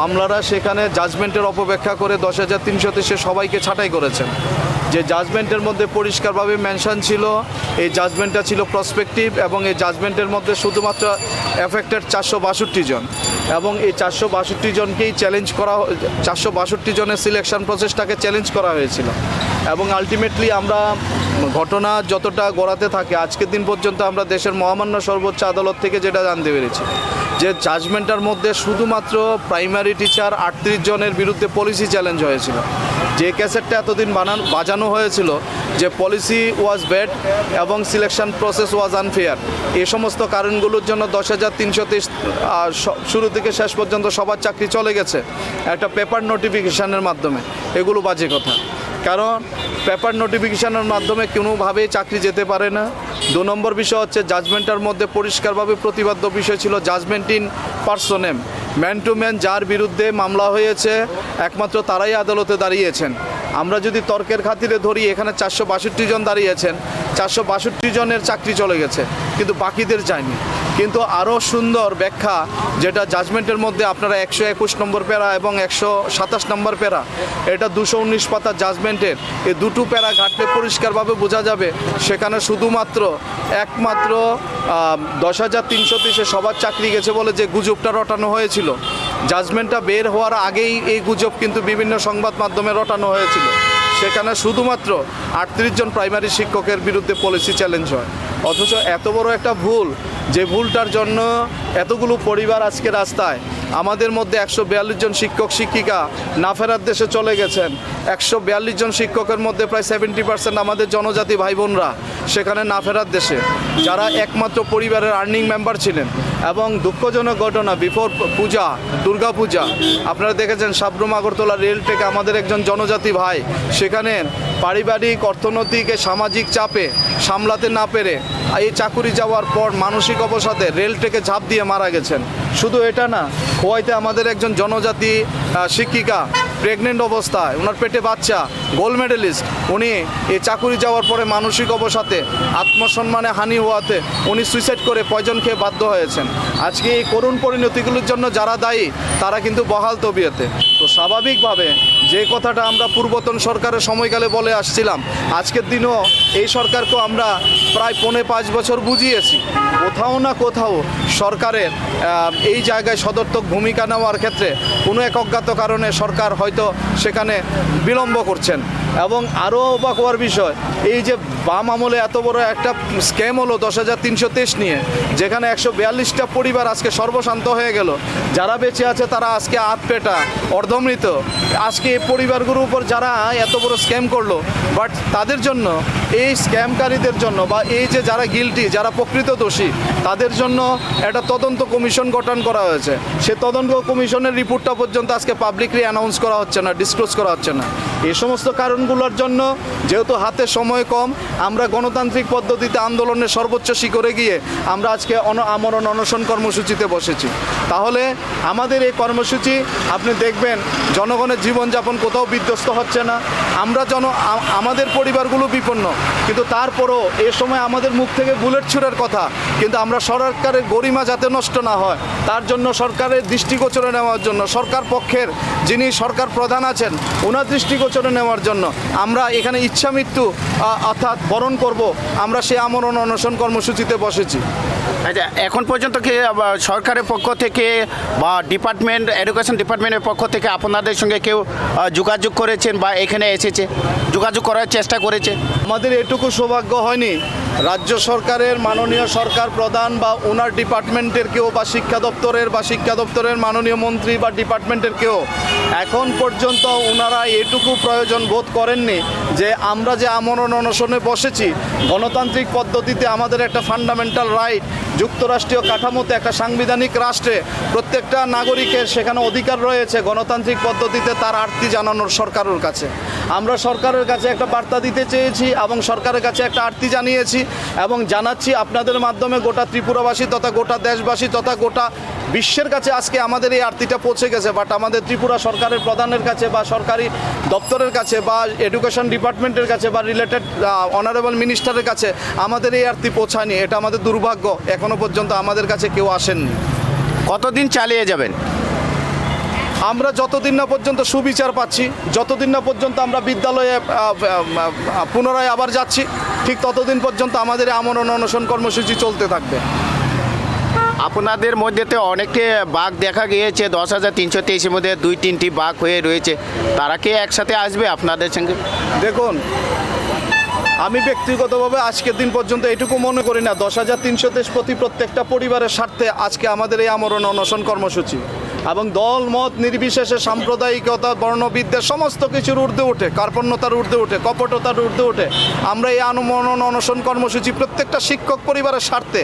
আমলারা সেখানে জাজমেন্টের অপব্যাখ্যা করে দশ হাজার তিনশো তেইশে সবাইকে ছাঁটাই করেছেন। যে জাজমেন্টের মধ্যে পরিষ্কারভাবে মেনশন ছিল, এই জাজমেন্টটা ছিল প্রসপেক্টিভ এবং এই জাজমেন্টের মধ্যে শুধুমাত্র অ্যাফেক্টেড চারশো বাষট্টি জন, এবং এই চারশো বাষট্টি জনকেই চ্যালেঞ্জ করা হ-, চারশো বাষট্টি জনের সিলেকশন প্রসেসটাকে চ্যালেঞ্জ করা হয়েছিল। এবং আলটিমেটলি আমরা ঘটনা যতটা গড়াতে থাকে, আজকের দিন পর্যন্ত আমরা দেশের মহামান্য সর্বোচ্চ আদালত থেকে যেটা জানতে পেরেছি, যে জাজমেন্টটার মধ্যে শুধুমাত্র প্রাইমারি টিচার আটত্রিশ জনের বিরুদ্ধে পলিসি চ্যালেঞ্জ হয়েছিল। যে ক্যাসেটটা এতদিন বানান বাজানো হয়েছিল যে পলিসি ওয়াজ ব্যাড এবং সিলেকশন প্রসেস ওয়াজ আনফেয়ার, এই সমস্ত কারণগুলোর জন্য দশ হাজার তিনশো তেইশ শুরু থেকে শেষ পর্যন্ত সবার চাকরি চলে গেছে একটা পেপার নোটিফিকেশনের মাধ্যমে। এগুলো বাজে কথা, কারণ পেপার নোটিফিকেশনের মাধ্যমে কোনোভাবেই চাকরি যেতে পারে না। দু নম্বর বিষয় হচ্ছে, জাজমেন্টের মধ্যে পরিষ্কারভাবে প্রতিপাদ্য বিষয় ছিল জাজমেন্ট ইন পার্সোনেম, ম্যান টু ম্যান, যার বিরুদ্ধে মামলা হয়েছে একমাত্র তারাই আদালতে দাঁড়িয়েছেন। আমরা যদি তর্কের খাতিরে ধরি, এখানে চারশো বাষট্টি জন দাঁড়িয়েছেন, চারশো বাষট্টি জনের চাকরি চলে গেছে, কিন্তু বাকিদের যায়নি। কিন্তু আরও সুন্দর ব্যাখ্যা, যেটা জাজমেন্টের মধ্যে আপনারা একশো একুশ নম্বর প্যারা এবং একশো সাতাশ নম্বর প্যারা, এটা দুশো উনিশ পাতা জাজমেন্টের, এই দুটো প্যারা ঘাটলে পরিষ্কারভাবে বোঝা যাবে সেখানে শুধুমাত্র একমাত্র দশ হাজার তিনশো তেইশে সবার চাকরি গেছে বলে যে গুজবটা রটানো হয়েছিল, জাজমেন্টটা বের হওয়ার আগেই এই গুজব কিন্তু বিভিন্ন সংবাদ মাধ্যমে রটানো হয়েছিল। সেখানে শুধুমাত্র আটত্রিশ জন প্রাইমারি শিক্ষকের বিরুদ্ধে পলিসি চ্যালেঞ্জ হয়, অথচ এত বড় একটা ভুল, যে ভুলটার জন্য এতগুলো পরিবার আজকে রাস্তায়। আমাদের মধ্যে একশো বিয়াল্লিশ জন শিক্ষক শিক্ষিকা না ফেরার দেশে চলে গেছেন। একশো বিয়াল্লিশ জন শিক্ষকের মধ্যে প্রায় সেভেন্টি পার্সেন্ট আমাদের জনজাতি ভাই বোনরা সেখানে না ফেরার দেশে, যারা একমাত্র পরিবারের আর্নিং মেম্বার ছিলেন। এবং দুঃখজনক ঘটনা, বিফোর পূজা, দুর্গা পূজা, আপনারা দেখেছেন সাব্রুম আগরতলা রেল ট্র্যাকে আমাদের একজন জনজাতি ভাই সেখানে পারিবারিক, অর্থনৈতিক, সামাজিক চাপে সামলাতে না পেরে এই চাকুরি যাওয়ার পর মানসিক অবসাদে রেল ট্র্যাকে ঝাঁপ দিয়ে মারা গেছেন। শুধু এটা না, খোয়াইতে আমাদের একজন জনজাতি আহ, শিক্ষিকা প্রেগনেন্ট অবস্থায়, ওনার পেটে বাচ্চা, গোল্ড মেডেলিস্ট, উনি এই চাকুরি যাওয়ার পরে মানসিক অবসাদে, আত্মসম্মানে হানি হওয়াতে উনি সুইসাইড করে পয়জন খেয়ে বাধ্য হয়েছেন। আজকে এই করুণ পরিণতিগুলোর জন্য যারা দায়ী, তারা কিন্তু বহাল তবিয়তে। তো স্বাভাবিকভাবে যে কথাটা আমরা পূর্বতন সরকারের সময়কালে বলে আসছিলাম, আজকের দিনও এই সরকারকেও আমরা প্রায় পৌনে পাঁচ বছর বুঝিয়েছি। কোথাও না কোথাও সরকারের আহ, এই জায়গায় সদর্থক ভূমিকা নেওয়ার ক্ষেত্রে কোনো এক অজ্ঞাত কারণে সরকার হয়তো সেখানে বিলম্ব করছেন। এবং আরও অবাক হওয়ার বিষয়, এই যে বাম আমলে এত বড় একটা স্ক্যাম হলো দশ হাজার তিনশো তেইশ নিয়ে, যেখানে একশো বিয়াল্লিশটা পরিবার আজকে সর্বশান্ত হয়ে গেল, যারা বেঁচে আছে তারা আজকে আধপেটা, অর্ধমৃত। আজকে এই পরিবারগুলোর উপর যারা এত বড় স্ক্যাম করলো, বাট তাদের জন্য, এই স্ক্যামকারীদের জন্য বা এই যে যারা গিলটি, যারা প্রকৃত দোষী, তাদের জন্য একটা তদন্ত কমিশন গঠন করা হয়েছে। সে তদন্ত কমিশনের রিপোর্টটা পর্যন্ত আজকে পাবলিকলি অ্যানাউন্স করা হচ্ছে না, ডিসক্লোজ করা হচ্ছে না। এই সমস্ত কারণগুলোর জন্য, যেহেতু হাতে সময় কম, আমরা গণতান্ত্রিক পদ্ধতিতে আন্দোলনের সর্বোচ্চ শিখরে গিয়ে আমরা আজকে অন-, আমরণ অনশন কর্মসূচিতে বসেছি। তাহলে আমাদের এই কর্মসূচি আপনি দেখবেন, জনগণের জীবনযাপন কোথাও বিধ্বস্ত হচ্ছে না। আমরা জন-, আ-, আমাদের পরিবারগুলো বিপন্ন, কিন্তু তারপরও এ সময় আমাদের মুখ থেকে বুলেট ছুড়ার কথা, কিন্তু আমরা সরকারের গরিমা যাতে নষ্ট না হয়, তার জন্য সরকারের দৃষ্টিগোচরে নেওয়ার জন্য, সরকার পক্ষের যিনি সরকার প্রধান আছেন, ওনার দৃষ্টিগোচরে নেওয়ার জন্য আমরা এখানে ইচ্ছা মৃত্যু, আ, অর্থাৎ বরণ করব, আমরা সেই আমরণ অনশন কর্মসূচিতে বসেছি। আচ্ছা, এখন পর্যন্ত কি, আ, সরকারের পক্ষ থেকে বা ডিপার্টমেন্ট, এডুকেশন ডিপার্টমেন্টের পক্ষ থেকে আপনাদের সঙ্গে কেউ, আহ, যোগাযোগ করেছেন বা এখানে এসেছে, যোগাযোগ করার চেষ্টা করেছে? আমাদের এটুকু সৌভাগ্য হয়নি, রাজ্য সরকারের মাননীয় সরকার প্রধান বা ওনার ডিপার্টমেন্টের কেউ বা শিক্ষা দপ্তরের বা শিক্ষা দপ্তরের মাননীয় মন্ত্রী বা ডিপার্টমেন্টের কেউ এখন পর্যন্ত ওনারা এটুকু প্রয়োজন বোধ করেননি যে আমরা যে আমরণ অনশনে বসেছি, গণতান্ত্রিক পদ্ধতিতে আমাদের একটা ফান্ডামেন্টাল রাইট, যুক্তরাষ্ট্রীয় কাঠামোতে একটা সাংবিধানিক রাষ্ট্রে প্রত্যেকটা নাগরিকের সেখানে অধিকার রয়েছে গণতান্ত্রিক পদ্ধতিতে তার আর্তি জানানোর সরকারের কাছে। আমরা সরকারের কাছে একটা বার্তা দিতে চেয়েছি এবং সরকারের কাছে একটা আর্তি জানিয়েছি এবং জানাচ্ছি আপনাদের মাধ্যমে গোটা ত্রিপুরাবাসী তথা গোটা দেশবাসী তথা গোটা বিশ্বের কাছে আজকে আমাদের এই আর্তিটা পৌঁছে গেছে। বাট আমাদের ত্রিপুরা সরকারের প্রধানের কাছে বা সরকারি দপ্তরের কাছে বা এডুকেশন ডিপার্টমেন্টের কাছে বা রিলেটেড অনারেবল মিনিস্টারের কাছে আমাদের এই আর্তি পৌঁছায়নি। এটা আমাদের দুর্ভাগ্য, এখনো পর্যন্ত আমাদের কাছে কেউ আসেননি। কতদিন চালিয়ে যাবেন? আমরা যতদিন না পর্যন্ত সুবিচার পাচ্ছি, যতদিন না পর্যন্ত আমরা বিদ্যালয়ে, আহ, আহ, আহ, পুনরায় আবার যাচ্ছি, ঠিক ততদিন পর্যন্ত আমাদের এই আমরণ অনশন কর্মসূচি চলতে থাকবে। আপনাদের মধ্যে তো অনেকে বাঘ দেখা গিয়েছে, দশ হাজার তিনশো তেইশের মধ্যে দুই তিনটি বাঘ হয়ে রয়েছে, তারা কি একসাথে আসবে আপনাদের সঙ্গে? দেখুন, আমি ব্যক্তিগতভাবে আজকের দিন পর্যন্ত এটুকু মনে করি না দশ হাজার তিনশো তেইশ প্রতি প্রত্যেকটা পরিবারের স্বার্থে আজকে আমাদের এই আমরণ অনশন কর্মসূচি। এবং দল মত নির্বিশেষে সাম্প্রদায়িকতা, বর্ণবিদ্বেষ সমস্ত কিছুর ঊর্ধ্বে উঠে, কার্পণ্যতার ঊর্ধ্বে উঠে, কপটতার ঊর্ধ্বে উঠে আমরা এই আনমনন অনশন কর্মসূচি প্রত্যেকটা শিক্ষক পরিবারের স্বার্থে,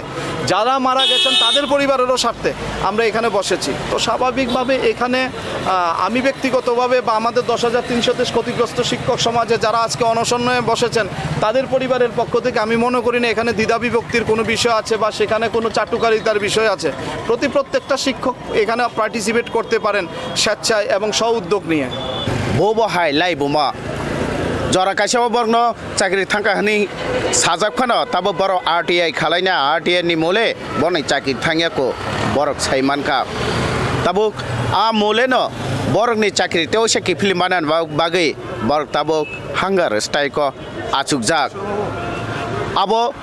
যারা মারা গেছেন তাদের পরিবারেরও স্বার্থে আমরা এখানে বসেছি। তো স্বাভাবিকভাবে এখানে, আহ, আমি ব্যক্তিগতভাবে বা আমাদের দশ হাজার তিনশো দেশ ক্ষতিগ্রস্ত শিক্ষক সমাজে যারা আজকে অনশনে বসেছেন, তাদের পরিবারের পক্ষ থেকে আমি মনে করি না এখানে দ্বিধাবিভক্তির কোনো বিষয় আছে বা সেখানে কোনো চাটুকারিতার বিষয় আছে। প্রতি প্রত্যেকটা শিক্ষক এখানে পার্টিসিপেট করতে পারেন স্বেচ্ছায় এবং স্ব উদ্যোগ নিয়ে। Bo bo hai lai buma. Jora kaisa o borokno chakri thangkha hwnwi sajak phano, tabuk borok R T I khalaina, R T I ni mole borokni chakri thangya ko borok sai mankha. Tabuk a mole no borokni chakri tei oisa kiphilwi manani ba-, bagwi borok tabuk hunger strike o achukjak. Abo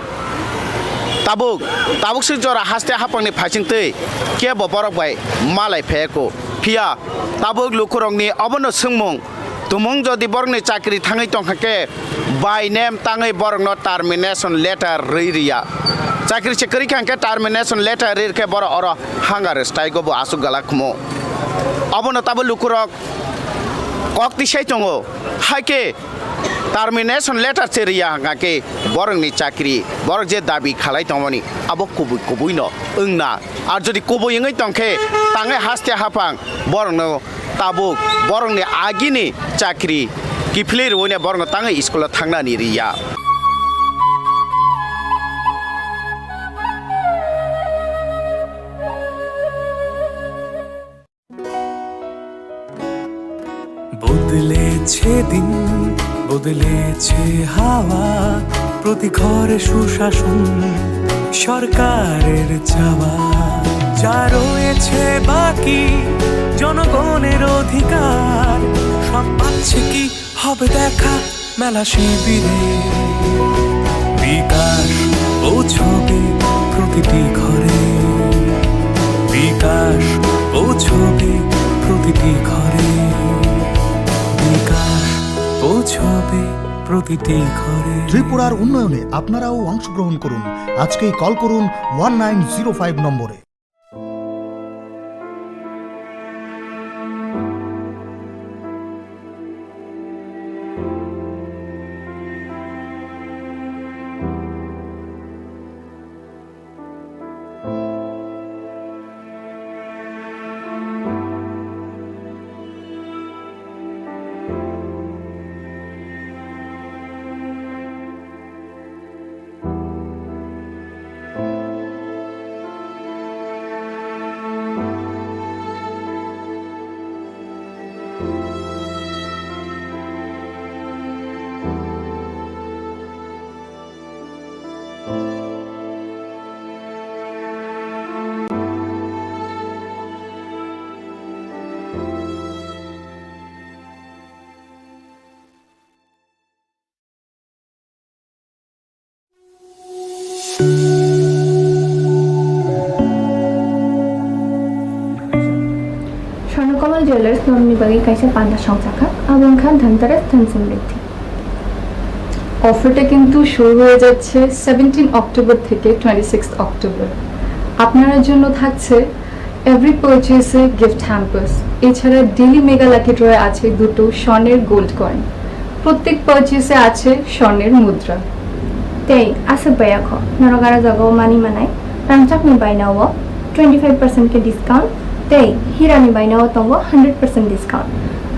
tabuk, tabuk se jora haste hapangni phaisingtwi kebo borok bai malai phaiya ko. Phiya tabuk lukurokni obono swngmung, tumung jodi borokni chakri thangwi tongkha khe, bai nem tangwi borokno termination letter rwi riya. Chakri se kwrwi kha hwnkhe termination letter rwi khe borok oro hunger strike o bo aswk galak khumo. Obono tabuk lukurok kok tisai tongo. Hai khe termination letter se riya hwnkha khe borokni chakri, borok je dabi khalai tongmani abo kubui kubui no wngna. Ar jodi kubui wngwi tongkhe tangwi haste haphang borokno tabuk borokni agini chakri kiphilwi rwino borokno tangwi school o thangnani riya. বদলেছে দিন, বদলেছে হাওয়া, প্রতি ঘরে সুশাসন সরকারের চাওয়া। যা রয়েছে বাকি জনগণের অধিকার, সব পাচ্ছে কি হবে দেখা মেলা শিবিরে। বিকাশ পৌঁছবে প্রতিটি ঘরে, বিকাশ পৌঁছবে প্রতিটি ঘরে, বিকাশ পৌঁছবে প্রতিটি ঘরে। ত্রিপুরার উন্নয়নে আপনারাও অংশগ্রহণ করুন। আজকেই কল করুন ওয়ান নাইন জিরো ফাইভ নম্বরে। স্বর্ণকমল জুয়েলার্স নরুনি বাগি কাইসা পান্ডা সংচাকা এবং খান ধনতেরাস ধন সমৃদ্ধি। অফারটা কিন্তু শুরু হয়ে যাচ্ছে সেভেন্টিন অক্টোবর থেকে টোয়েন্টি সিক্স অক্টোবর। আপনার জন্য থাকছে এভরি পারচেসে গিফট হ্যাম্পার্স। এছাড়া ডেইলি মেগা লাকি ড্রয়ে আছে দুটো স্বর্ণের গোল্ড কয়েন। প্রত্যেক পারচেসে আছে স্বর্ণের মুদ্রা। Tei aswk bai yakho norok aro jagao mani manai rangchakni bainao twenty five percent khe discount tei hirani bainao tongo hundred percent discount.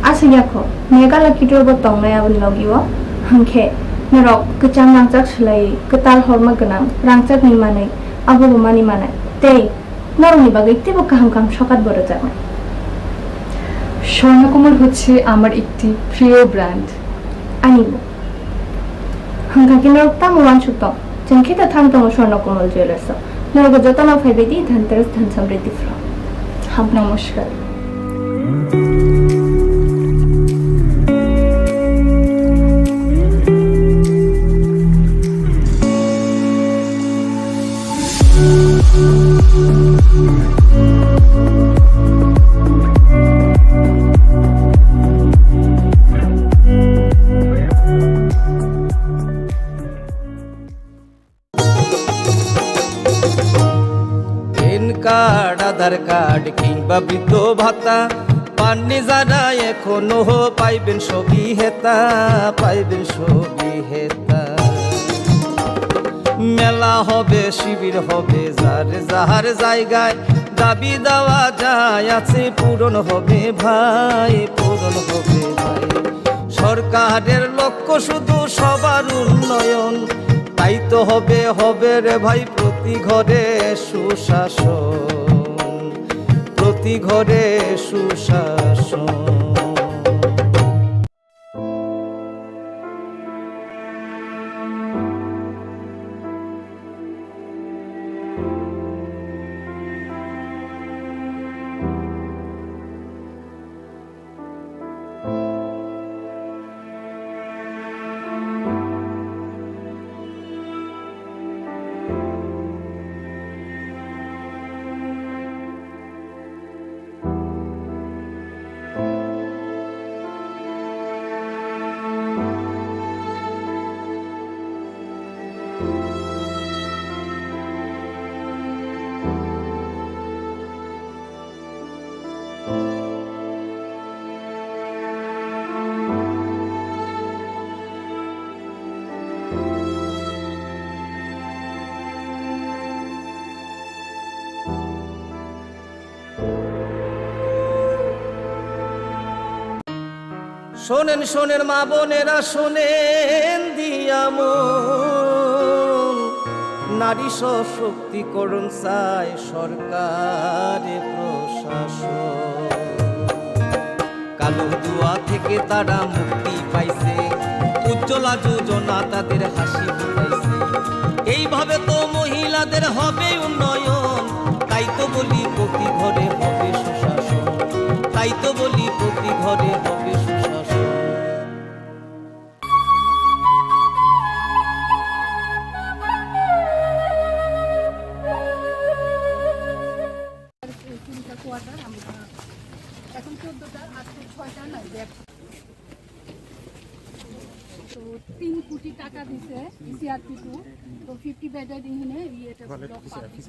Aswk yakho mega lucky draw bo tongnai aboni logio, hwnkhe norok kwcham rangchak swlaiwi kwtal horma gwnang rangchakni manwi abobo mani manai tei norokni bagwi teibo kaham kaham sokat bo rwjaknai. Swarnakamal হচ্ছে আমার একটি প্রিয় brand. Anibo. Hwnkha khe norok tamo uansuk tong? Chwng khe ta thang tongo Swarnakomal Jewellers o. Norok jotono phaibai di Dhanteras Dhan Samriddhi Vlog. Ham namaskar. আধার card কিংবা বৃদ্ধ ভাতা পাননি যারা এখনো, পাইবেন সবই হেতা, পাইবেন সবই হেতা। মেলা হবে, শিবির হবে, যার যাহার জায়গায় দাবি দেওয়া যায় আছে, পূরণ হবে ভাই, পূরণ হবে ভাই। সরকারের লক্ষ্য শুধু সবার উন্নয়ন, তাই তো হবে, হবে রে ভাই প্রতি ঘরে সুশাসন, প্রতি ঘরে সুশাসন। শোনেন, শোনেন মা বোনেরা, শোনেন দিয়া মন। নারী সশক্তিকরণ চায় সরকারে প্রশাসন। কালো ধোঁয়া থেকে তারা মুক্তি পাইছে, উজ্জ্বলা যোজনা তাদের হাসি ফুটাইছে। এইভাবে তো মহিলাদের হবে উন্নয়ন, তাই তো বলি প্রতি ঘরে হবে সুশাসন, তাই তো বলি প্রতি ঘরে হবে সুশাসন। কুড়িটা কোয়ার্টার আমরা এখন চোদ্দটা, আজকে ছয়টা না, দেখ। তো তিন কোটি টাকা দিছে ইসিআরপি টু, তো ফিফটি বেডেড এখানে ইয়েটা ব্লক পাবলিক।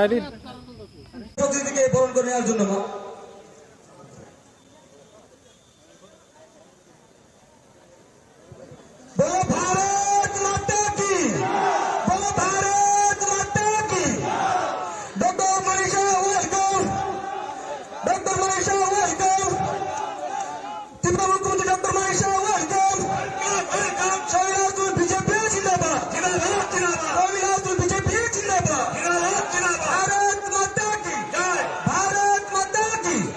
আরে প্রতিনিধিকে বরণ করে নেওয়ার জন্য